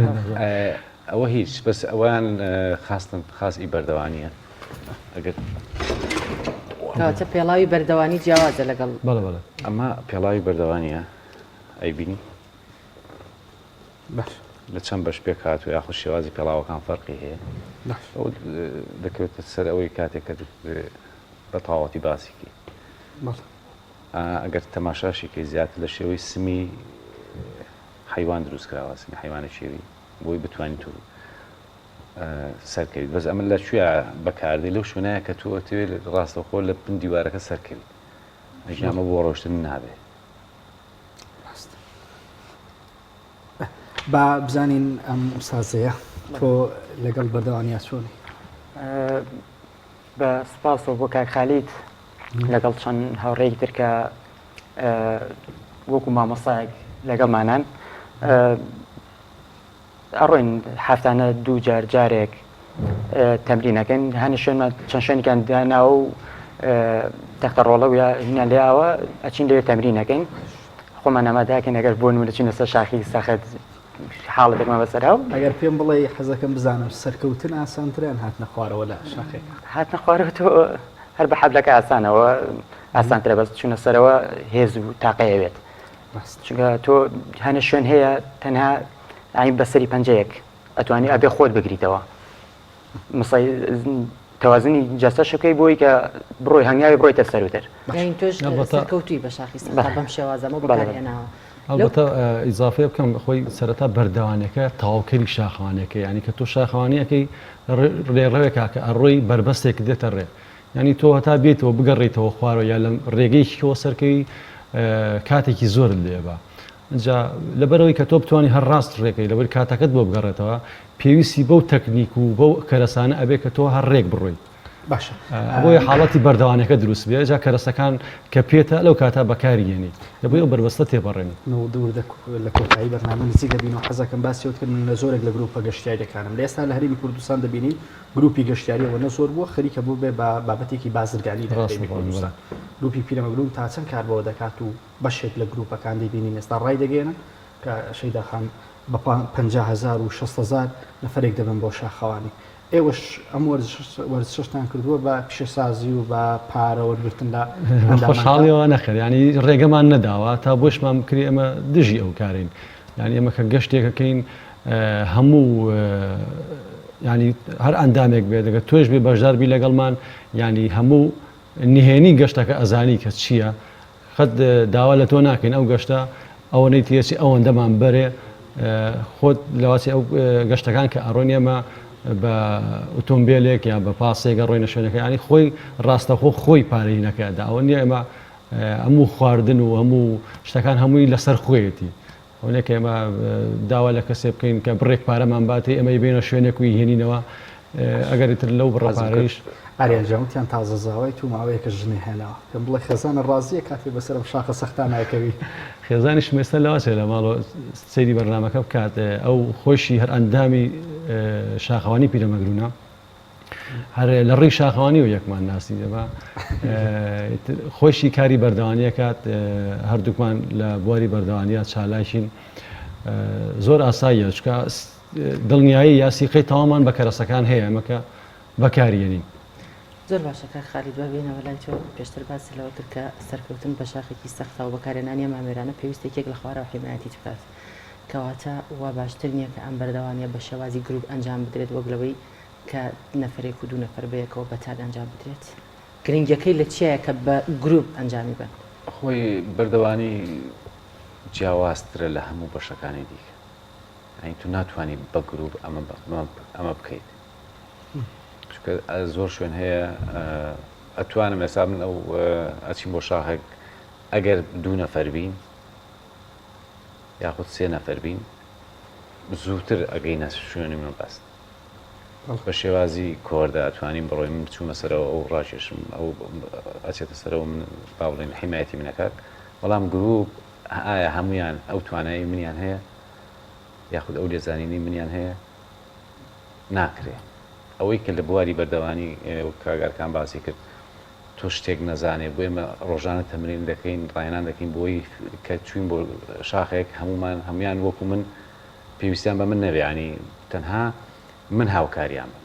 ئەوە هیچ بەس ئەویان خاستن خاس ئی بەردەوانیە ئەگەر کەواتە پێڵاوی بەردەوانی جیاوازە لەگەڵ بەڵێ بەڵێ ئەمە پێڵاوی بەردەوانیە ئەیبینی باش لە چەند بەش پێک هاتوو یاخود شێوازی پێڵاوەکان فەرقی هەیە ئەو دەکەوێتە سەر ئەوەی کاتێک کە بە تەواوەتی باسی کەی ئەگەر تەماشاشی کەی زیاتر لە شێوەی سمی حیوان دروست کراوە سمی حیوانە شێوی بۆی بتوانیت تو سەرکەویت بەس ئەمە لە کوێ بەکاردێ لەو شوێنایە کە تۆ ئەتەوێت ڕاستەوخۆ لە بن دیوارەکە سەرکەویت ئەگینا بۆ ڕۆشتن نابێ ڕاست با بزانین ئەم سازەیە تۆ لەگەڵ بەردەوانیا چۆنی بە سپاسەوە بۆ کاک خالید لەگەڵ چەند هاوڕێیەکی تر کە وەکو مامۆستایەک لەگەڵمانان ئەڕۆین هەفتانە دوو جار جارێک تەمرینەکەین هەنە شوێنمان چەند شوێنێکیان داناوە و تەختە ڕۆڵە و یا هینیان لێیاوە ئەچین لەوێ تەمرینەکەین خۆمان ئامادەکەین ئەگەر بۆ نمونە چینە سەر شاخی سەخت حاڵەتێکمان بەسەرا و ئەگەر پێم بڵێ حەزەکەم بزانم سەرکەوتن ئاسانترە یان هاتنە خوارەوە لە شاخێکە؟ هاتنە خوارەوە تۆ هەر بە حەبلەکە ئاسانەوە ئاسانترە بەس چوونە سەرەوە هێز و تاقەیە بێت چونکە تۆ هەنە شوێن هەیە تەنها ئاین بەسەری پەنجەیەک ئەتوانی ئەبێ خۆت بگریتەوە مسای تەوازنی جەستەش بکەی بۆی کە بڕۆی هەنگاوی بڕۆیتە سەروتر یانی تۆش سەرکەوتووی بە شاخی سەقا بەم شێوازەمە بەکارهێناوە هەڵبەتە ئیزافەیە بکەم خۆی سەرەتا بەردەوانەکە تەواوکەری شاخەوانەکە ینی کە تۆ شاخەوانیەکەی ڕێڕەوێکا کە ئەڕۆی بەربەستێک دێتە ڕێ ینی تۆ هەتا بێتەوە بگەڕیتەوە خوارەوە یا لە ڕێگەیەکیەوە سەرکەوی کاتێکی زۆرت لێبا جا لەبەرئەوەی کە تۆ بتوانی هەر ڕاست ڕێکەی لەبەر کاتەکەت بۆ بگەڕێتەوە پێویستی بەو تەکنیک و بەو کەرەسانە ئەبێ کە تۆ هەر ڕێک بڕۆی باشە بۆیە حاڵەتی بەردەوانەکە دروست بێ جا کەرەسەکان کە پێتە لەو کاتا بەکاری یەنی لەبۆی ئەو بەربەستە تێپەڕێنی. وردە وردە لە کۆتایی بەرنامە نزیک دەبینەوە حەزەکەم باسی ئەوەت کرد من لە زۆرێک لە گروپە گەشتیاریەکانم لە ئێستا لە هەرێمی کوردستان دەبینین گروپی گەشتیاری ئەوەنە زۆر بووە خەریکە ببێ بە بابەتێکی بازرگانی لە هەرێمی کوردستان گروپی پیرەمەگرون تا چەند کار بەوە دەکات و بەشێک لە گروپەکان دەیبینین ئێستا ڕایدەگەیەنن کە شەیدا خان بە 50 هەزار و 60 هەزار نەفەرێک دەبن بۆ شاخەوانی. ئێوەش ئەم وەرزشەشتان کردووە بە پیشەسازی و بە پارە وەرگرتن لە ئەندامانتان؟ خۆشحاڵیەوە نەخێر یانی ڕێگەمان نەداوە تا بۆشمان بکرێ ئێمە دژی ئەو کارین یانی ئێمە کە گەشتێک ئەکەین هەموو ینی هەر ئەندامێک بێت دەگەر تۆش بێ بەشدار بی لەگەڵمان ینی هەموو نهێنی گەشتەکە ئەزانی کە چییە قەت داوا لە تۆ ناکەین ئەو گەشتە ئەوەنەی تێچی ئەوەندەمان بەرێ خۆت لەواچی ئەو گەشتەکان کە ئەڕۆین ئێمە بە ئۆتۆمبیلێک یا بە پاسێک ئەڕۆینە شوێنەکە ینی خۆی ڕاستەخۆ خۆی پارەی نەکەدا ئەوە نییە ئێمە هەموو خواردن و هەموو شتەکان هەمووی لەسەر خۆیەتی ئەوە نیە کە ئێمە داوا لە کەسێ بکەین کە بڕێک پارەمان باتێ ئێمە ئەیبەینە شوێنێک و ئیهێنینەوە ئەگەر ئیتر لەو بڕە پارەیش. ئاریان جان وتیان تازە زاوای تو ماوەیەکە ژنی هێناوە پێم بڵێ خێزانت ڕازیە کاتێ بەسەر ئەم شاخە سەختانە ئەکەوی؟ خێزانیشم ئێستا لەوەچێ لە ماڵەوە سەیری بەرنامەکە بکات ئەو خۆیشی هەر ئەندامی شاخەوانی پیرەمەگرونە هەر لە ڕێی شاخەوانیەوە یەکمان ناسی دەبا خۆشی کاری بەردەوانیە کات هەردووکمان لە بواری بەردەوانیە چالاکین زۆر ئاساییە چکە دڵنیایی یا سیقەی تەوامان بە کەرەسەکان هەیە ئەمەکە بەکاریێنین. زۆر باشە کاک خالید با بێینەوە لای تۆ پێشتر باست لەوە کرد کە سەرکەوتن بە شاخێکی سەختە و بەکارهێنانی ئەم ئامێرانە پێویستە یەکێک لە خوارەوە حیمایەتیت بکات کەواتە وا باشتر نییە کە ئەم بەردەوامییە بە شێوازی گروپ ئەنجام بدرێت وەک لەوەی کە نەفەرێک و دوو نەفەر بەیەکەوە بە تاک ئەنجام بدرێت؟ گرنگیەکەی لە چیایە کە بە گروپ ئەنجامی بەن؟ خۆی بەردەوانی جیاوازترە لە هەموو بەشەکانی دیکە. یانی تو ناتوانی بە گروپ ئەمە ئەمە بکەیت چونکە زۆر شوێن هەیە ئەتوانم ئێستا من ئەو ئەچین بۆ شاخێک ئەگەر دوو نەفەر بین یاخود سێ نەفەر بین زووتر ئەگەینە شوێنی مەبەست بە شێوازی کۆردە ئەتوانین بڕۆین من بچوومە سەرەوە ئەو ڕاکێشم ئەو ئەچێتە سەرەوە من با بڵێین حیمایەتی من ئەکات بەڵام گروپ ئایا هەمویان ئەو توانایی منیان هەیە یاخود ئەو لێزانینی منیان هەیە ناکرێ ئەوەی کە لە بواری بەردەوانی کاگارکان باسی کرد تۆ شتێک نەزانێ بۆ ئێمە ڕۆژانە تەمرین دەکەین ڕاهێنان دەکەین بۆی کە چوین بۆ شاخێک هەمومان هەمویان وەکو من پێویستیان بە من نەبێ یانی تەنها من هاوکاریان بم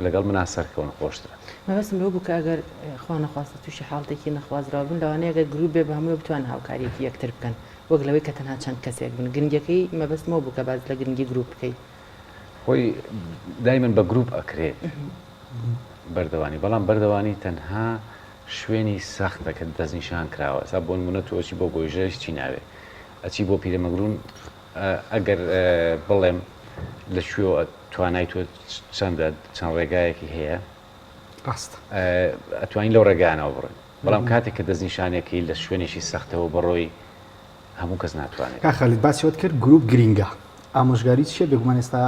لەگەڵ منا سەرکەون خۆشترە. مەبەستم لەوە بوو کە ئەگەر خوا نەخواستە تووشی حاڵەتێکی نەخوازراو بن لەوانەیە گەر گروپ بێ بە هەمووی بتوانن هاوکاریەکی یەکتر بکەن وەک لەوەی کە تەنها چەند کەسێک بن گرنگیەکەی مەبەستم ئەوە بوو کە باس لە گرنگی گروپ بکەی. خۆی دایمەن بە گروپ ئەکرێت بەردەوانی بەڵام بەردەوانی تەنها شوێنی سەختە کە دەستنیشان کراوە ئێستا بۆ نمونە تۆ ئەچی بۆ گۆیژە هیچی ناوێ ئەچی بۆ پیرەمەگرون ئەگەر بڵێم لە کوێوە توانای تۆ چەندە چەند ڕێگایەکی هەیە ڕاست ئەتوانین لەو ڕێگانەوە بڕۆین بەڵام کاتێک کە دەستنیشانێکی لە شوێنێکی سەختەوە بڕۆی هەموو کەس ناتوانێت. کاک خالید باسی ئەوەت کرد گروپ گرینگە ئامۆژگاریت چیە بێگومان ئێستا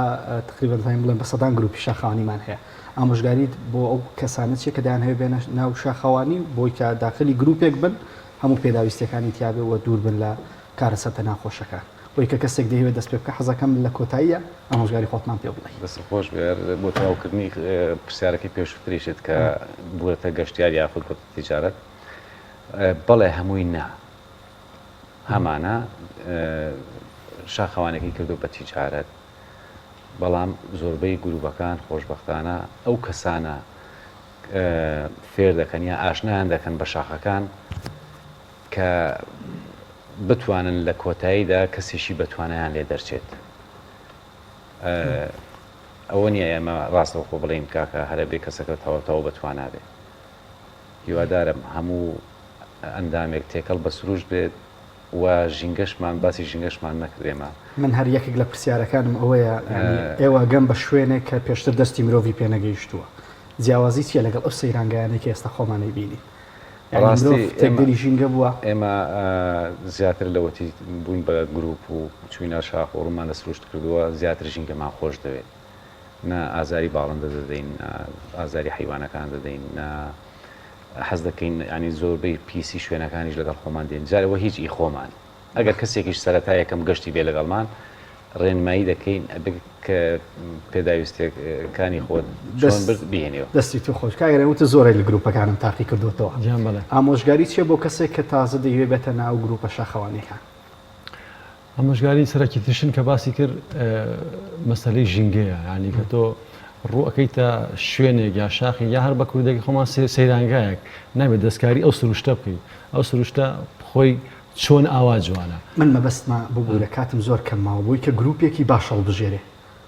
تقریبا دەتوانین بڵێن بە سەدان گروپی شاخەوانیمان هەیە ئامۆژگاریت بۆ ئەو کەسانە چیە کە دەیانهەوێت بێنە ناو شاخەوانی بۆی کە داخلی گروپێک بن هەموو پێداویستیەکانی تیابێ و دوور بن لە کارەساتە ناخۆشەکان بۆی کە کەسێک دەیهەوێت دەست پێ بکا حەزەکەم لە کۆتاییە ئامۆژگاری خۆتمان پێ بڵێی. دەستت خۆش بێ هەر بۆ تەواوکردنی پرسیارەکەی پێشووتریشت کە بووەتە گەشتیار یاخود بۆتە تیجارەت بەڵێ هەمووی نا هەمانە شاخەوانەکەی کردو بە تیجارەت بەڵام زۆربەی گروپەکان خۆشبەختانە ئەو کەسانە فێر دەکەن یا ئاشنایان دەکەن بە شاخەکان کە بتوانن لە کۆتاییدا کەسێکی بەتوانایان لێ دەرچێت. ئەوە نییە ئێمە ڕاستەوخۆ بڵێین کاکە هەرە بێ کەسەکە تەواو بەتوانا بێ. هیوادارم هەموو ئەندامێک تێکەڵ بە سروشت بێت و ژینگەشمان باسی ژینگەشمان نەکرد ئێمە. من هەر یەکێک لە پرسیارەکانم ئەوەیە یانی ئێوە گەن بە شوێنێک کە پێشتر دەستی مرۆڤی پێ نەگەیشتووە جیاوازی چییە لەگەڵ ئەو سەیرانگایانەی کە ئێستا خۆمان ئەیبینین؟ یانی مرۆڤ تێکدەری ژینگە بووە؟ ئێمە زیاتر لەوەتی بووین بە گروپ و چووینە شاخ و ڕوومان لە سروشت کردووە زیاتر ژینگەمان خۆش دەوێت نە ئازاری باڵندە دەدەین نە ئازاری حەیوانەکان دەدەین نە حەز دەکەین ینی زۆربەی پیسی شوێنەکانیش لەگەڵ خۆمان دێن جارەوە هیچ ئی خۆمان ئەگەر کەسێکیش سەرەتا یەکەم گەشتی بێ لەگەڵمان ڕێنمایی دەکەین ئەبێ کە پێداویستیەکانی خۆت چۆن برد بیهێنیەوە. دەستی تۆ خۆش کاک ئەرێ وتت زۆرێک لە گروپەکانم تاقی کردۆتەوە گیان بەڵێ. ئامۆژگاری چیە بۆ کەسێک کە تازە دەیهەوێ بێتە ناو گروپە شاخەوانیەکان؟ ئامۆژگاری سەرەکیترشن کە باسی کرد مەسەلەی ژینگەیە یانی کە تۆ ڕوو ئەکەیتە شوێنێک یا شاخی یا هەر بە کوردێکی خۆمان سەیرانگایەک نابێت دەستکاری ئەو سروشتە بکەیت ئەو سروشتە خۆی چۆن ئاوا جوانە. من مەبەستمە ببورە کاتم زۆر کەم ماوە بۆی کە گروپێکی باش هەڵبژێرێ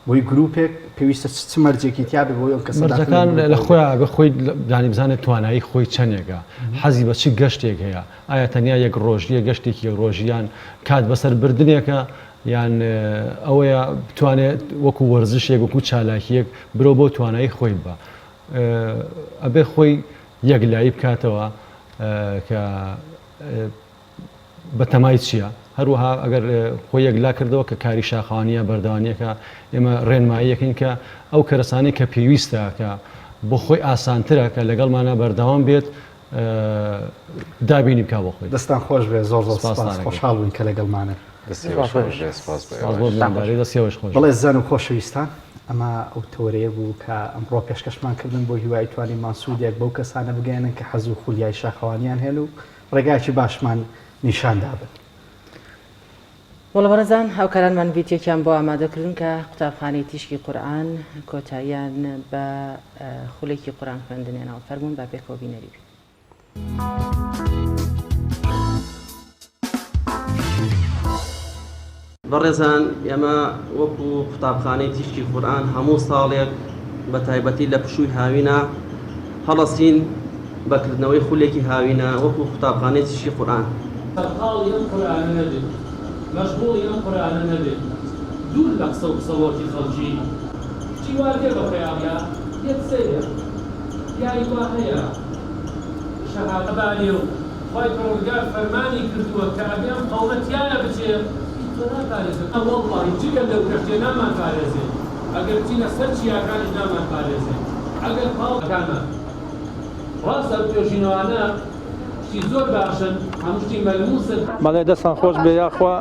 بۆی گروپێک پێویستە چ مەرجێکی تیابێ بۆی ئەو کەسە داخلی مەرجەکان گروپەوە لە بێ؟ خۆیا ئەبێ خۆی یانی بزانێت توانایی خۆی چەنێکە حەزی بە چ گەشتێک هەیە ئایا تەنیا یەک ڕۆژیە گەشتێکی یەک ڕۆژی یان کات بەسەر بردنێکە یان ئەوەیە بتوانێت وەکو وەرزشێک وەکو چالاکیەک برەو بەو توانایی خۆی ببا ئەبێ خۆی یەکلایی بکاتەوە کە بەتەمای چییە؟ هەروەها ئەگەر خۆی یەکلا کردەوە کە کاری شاخەوانییە بەردەوانییەکە، ئێمە ڕێنماییەکەین کە ئەو کەرەسانەی کە پێویستە کە بۆ خۆی ئاسانترە کە لەگەڵمانە بەردەوام بێت دابینی بکا بۆ خۆی. دەستتان خۆش بێت زۆر زۆر سپاس خۆشحاڵ بووین کە لەگەڵمانن. دەستی ئێوەش خۆش بێت سپاس بۆ سپاس بۆ میوانداری دەستی ئێوەش خۆش بێت. بەڵێ زان و خۆشەویستان ئەمە ئەو تەوەرەیە بوو کە ئەمڕۆ پێشکەشمان کردن بۆ هیوای توانیمان سوودێک بەو کەسانە بگەیەنن کە حەز و خولیای شاخەوانیان هەیە و ڕێگایەکی باشمان نیشان دابن. وەڵا بەڕێزان هاوکارانمان ڤیدیۆکیان بۆ ئامادە کردن کە قوتابخانەی تیشکی قورئان کۆتاییان بە خولێکی قورئان خوێندن هێناوە فەرموون با پێکەوە بینەری بین. بەڕێزان ئێمە وەکو قوتابخانەی تیشکی قورئان هەموو ساڵێک بە تایبەتی لە پشووی هاوینە هەڵەسین بە کردنەوەی خولێکی هاوینە وەکو قوتابخانەی تیشکی قورئان. سەرقاڵی ئەم قورئانە نەبێت، مەشغوڵی ئەم قورئانە نەبێت. دوور لە قسە و قسەڵۆکی خەڵکی. شتی وا دێ بە خەیاڵیا دێت سەیرە پیاوی وا هەیە شەهادە بانێ و خوای پەروەردگار فەرمانی کردووە کە ئەبێ ئەم قەومە تیایا بچێ هیچ تۆ ناپارێزێ وەڵڵاهی جگە لەو کەشتیە نامانپارێزێ ئەگەر بچینە سەر چیاکانیش نامانپارێزێ ئەگەر پاڵ کانمان ڕاستە ئەو توێژینەوانە شتی زۆر باشن هەموو شتی مەلموسن. بەڵێ دەستان خۆش بێ یاخوا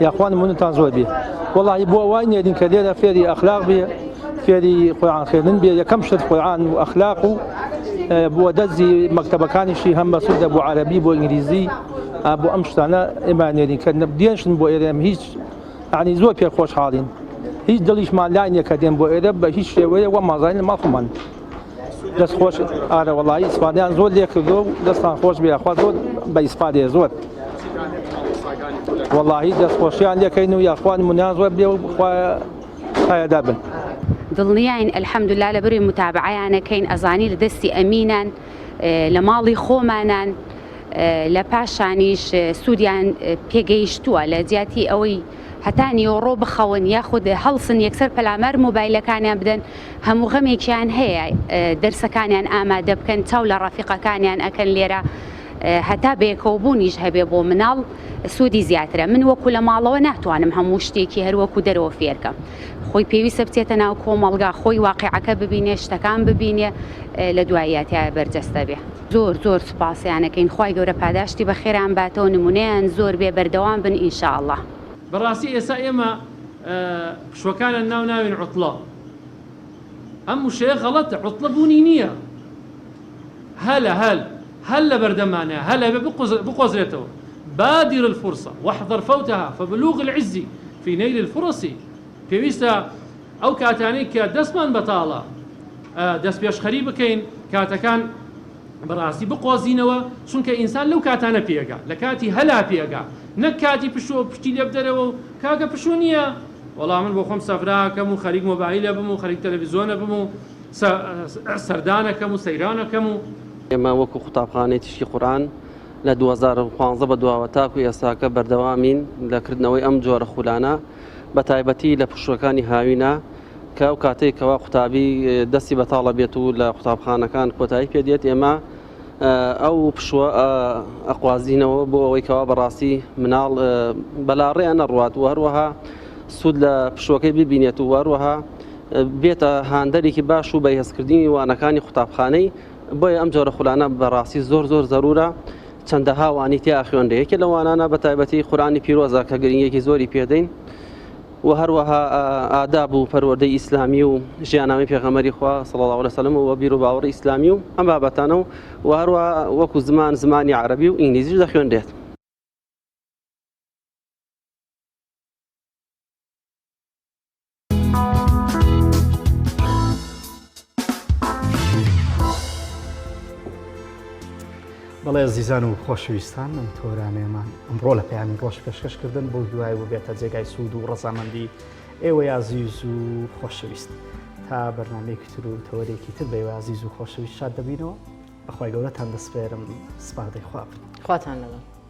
یاخوا نمونەتان زۆر بێ وەڵاهی بۆ وای نێرین کە لێرە فێری ئەخلاق بێ فێری قورئان خوێندن بێ یەکەم شت قورئان و ئەخلاق و بۆ دەرزی مەکتەبەکانیشی هەم بەسوودە بۆ عەرەبی بۆ ئینگلیزی بۆ ئەم شتانە ئێمە نێرین کە دێنشن بۆ ئێرە هیچ ینی زۆر پێ خۆشحاڵین هیچ دڵیشمان لای نییە کە دێن بۆ ئێرە بە هیچ شێوەیە وە مازانین لە ماڵ خۆمان دەست خۆش ئارە وەڵایی ئیسفادەیان زۆر لێ کردو دەستان خۆش بێ خوا زۆر بە ئیسفادەیە زۆر وەڵاهی دەست خۆشیان لێکەین و یاخوا نمونیان زۆر بێ و خوا پایەدار بن. دڵنیاین الحمدللە لەبەروی متابەعەیان ئەکەین ئەزانی لە دەستی ئەمینان لە ماڵی خۆمانان لە پاشانیش سوودیان پێگەیشتووە لە جیاتی ئەوەی هەتا نیۆڕۆ بخەون یاخود هەڵسن یەکسەر پەلامار مۆبایلەکانیان بدەن هەموو غەمێکیان هەیە دەرسەکانیان ئامادە بکەن چاو لە ڕەفیقەکانیان ئەکەن لێرە هەتا بەیەکەوە بوونیش هەبێ بۆ مناڵ سوودی زیاترە من وەکو لە ماڵەوە ناتوانم هەموو شتێکی هەر وەکو دەرەوە فێرکەم خۆی پێویستە بچێتە ناو کۆمەڵگا خۆی واقیعەکە ببینێ شتەکان ببینێ لە دواییە تایە بەرجەستە بێ. زۆر زۆر سوپاسیانەکەین خوای گەورە پاداشتی بەخێران باتەوە نمونەیان زۆر بێ بەردەوام بن ان شاء اللە. بەڕاستی ئێستا ئێمە پشوەکانیان ناو ناوین عوتڵە ئەم وشەیە غەڵەتە عوتڵە بوونی نییە هەلە هەل هەل لەبەردەمانە هەل ئەبێ بقۆزرێتەوە بادر الفرصە واحذر فوتها فبلوغ العز في نيل الفرص پێویستە ئەو کاتانەی کە دەستمان بەتاڵە دەستپێشخەری بکەین کاتەکان بەڕاستی بقۆزینەوە چونکە ئینسان لەو کاتانە پێگا لە کاتی هەلا پێگا نەک کاتی پشوو پشتی لێ بدەرەوە و کاکە پشوو نییە وەڵا من بۆ خۆم سەفراکەم و خەریک مۆبایلە بم و خەریک تەلەڤیزیۆنە بم و سەردانەکەم و سەیرانەکەم و. ئێمە وەکو قوتابخانەی تیشکی قورئان لە 2015 بە دواوە تاکو ئێستاکە بەردەوامین لە کردنەوەی ئەم جۆرە خولانە بە تایبەتی لە پشووەکانی هاوینە کە ئەو کاتەی کەوا قوتابی دەستی بەتاڵە بێت و لە قوتابخانەکان کۆتایی پێ دێت ئێمە ئەو پشووە ئەقوازینەوە بۆ ئەوەی کەوا بەڕاستی مناڵ بەلاڕێیان نەڕوات و هەروەها سوود لە پشووەکەی ببینێت و هەروەها بێتە هاندەرێکی باش و بەهێزکردنی وانەکانی قوتابخانەی بۆیە ئەم جۆرە خولانە بەڕاستی زۆر زۆر زەرورە چەندەها وانی تیا ئەخوێنرێ یەکێ لە وانانە بە تایبەتی قورئانی پیرۆزە کە گرنگیەکی زۆری پێدەین و هەروەها ئاداب و پەروەردەی ئیسلامی و ژیاننامەی پێغەمبەری خوا صلی الله علیه وسلم و بیر و باوەڕی ئیسلامی و ئەم بابەتانە و و هەروەها وەکو زمان زمانی عەرەبی و ئینگلیزیش دەخوێنرێت. بەڵێ زیزان و خۆشەویستان ئەم تۆرانەیەمان ئەمڕۆ لە پەیامی ڕۆژ پێشکەشکردن بۆ هیوای ببێتە جێگای سوود و ڕەزامەندی ئێوەی ئازیز و خۆشەویست تا بەرنمەیەکی تر و تەوەرێکی تر بە ئێوە ئازیز و خۆشەویست شاد دەبینەوە بەخوای گەورەتان دەسپێرم سپاردەی خوا بن. خواتان لەگەڵ.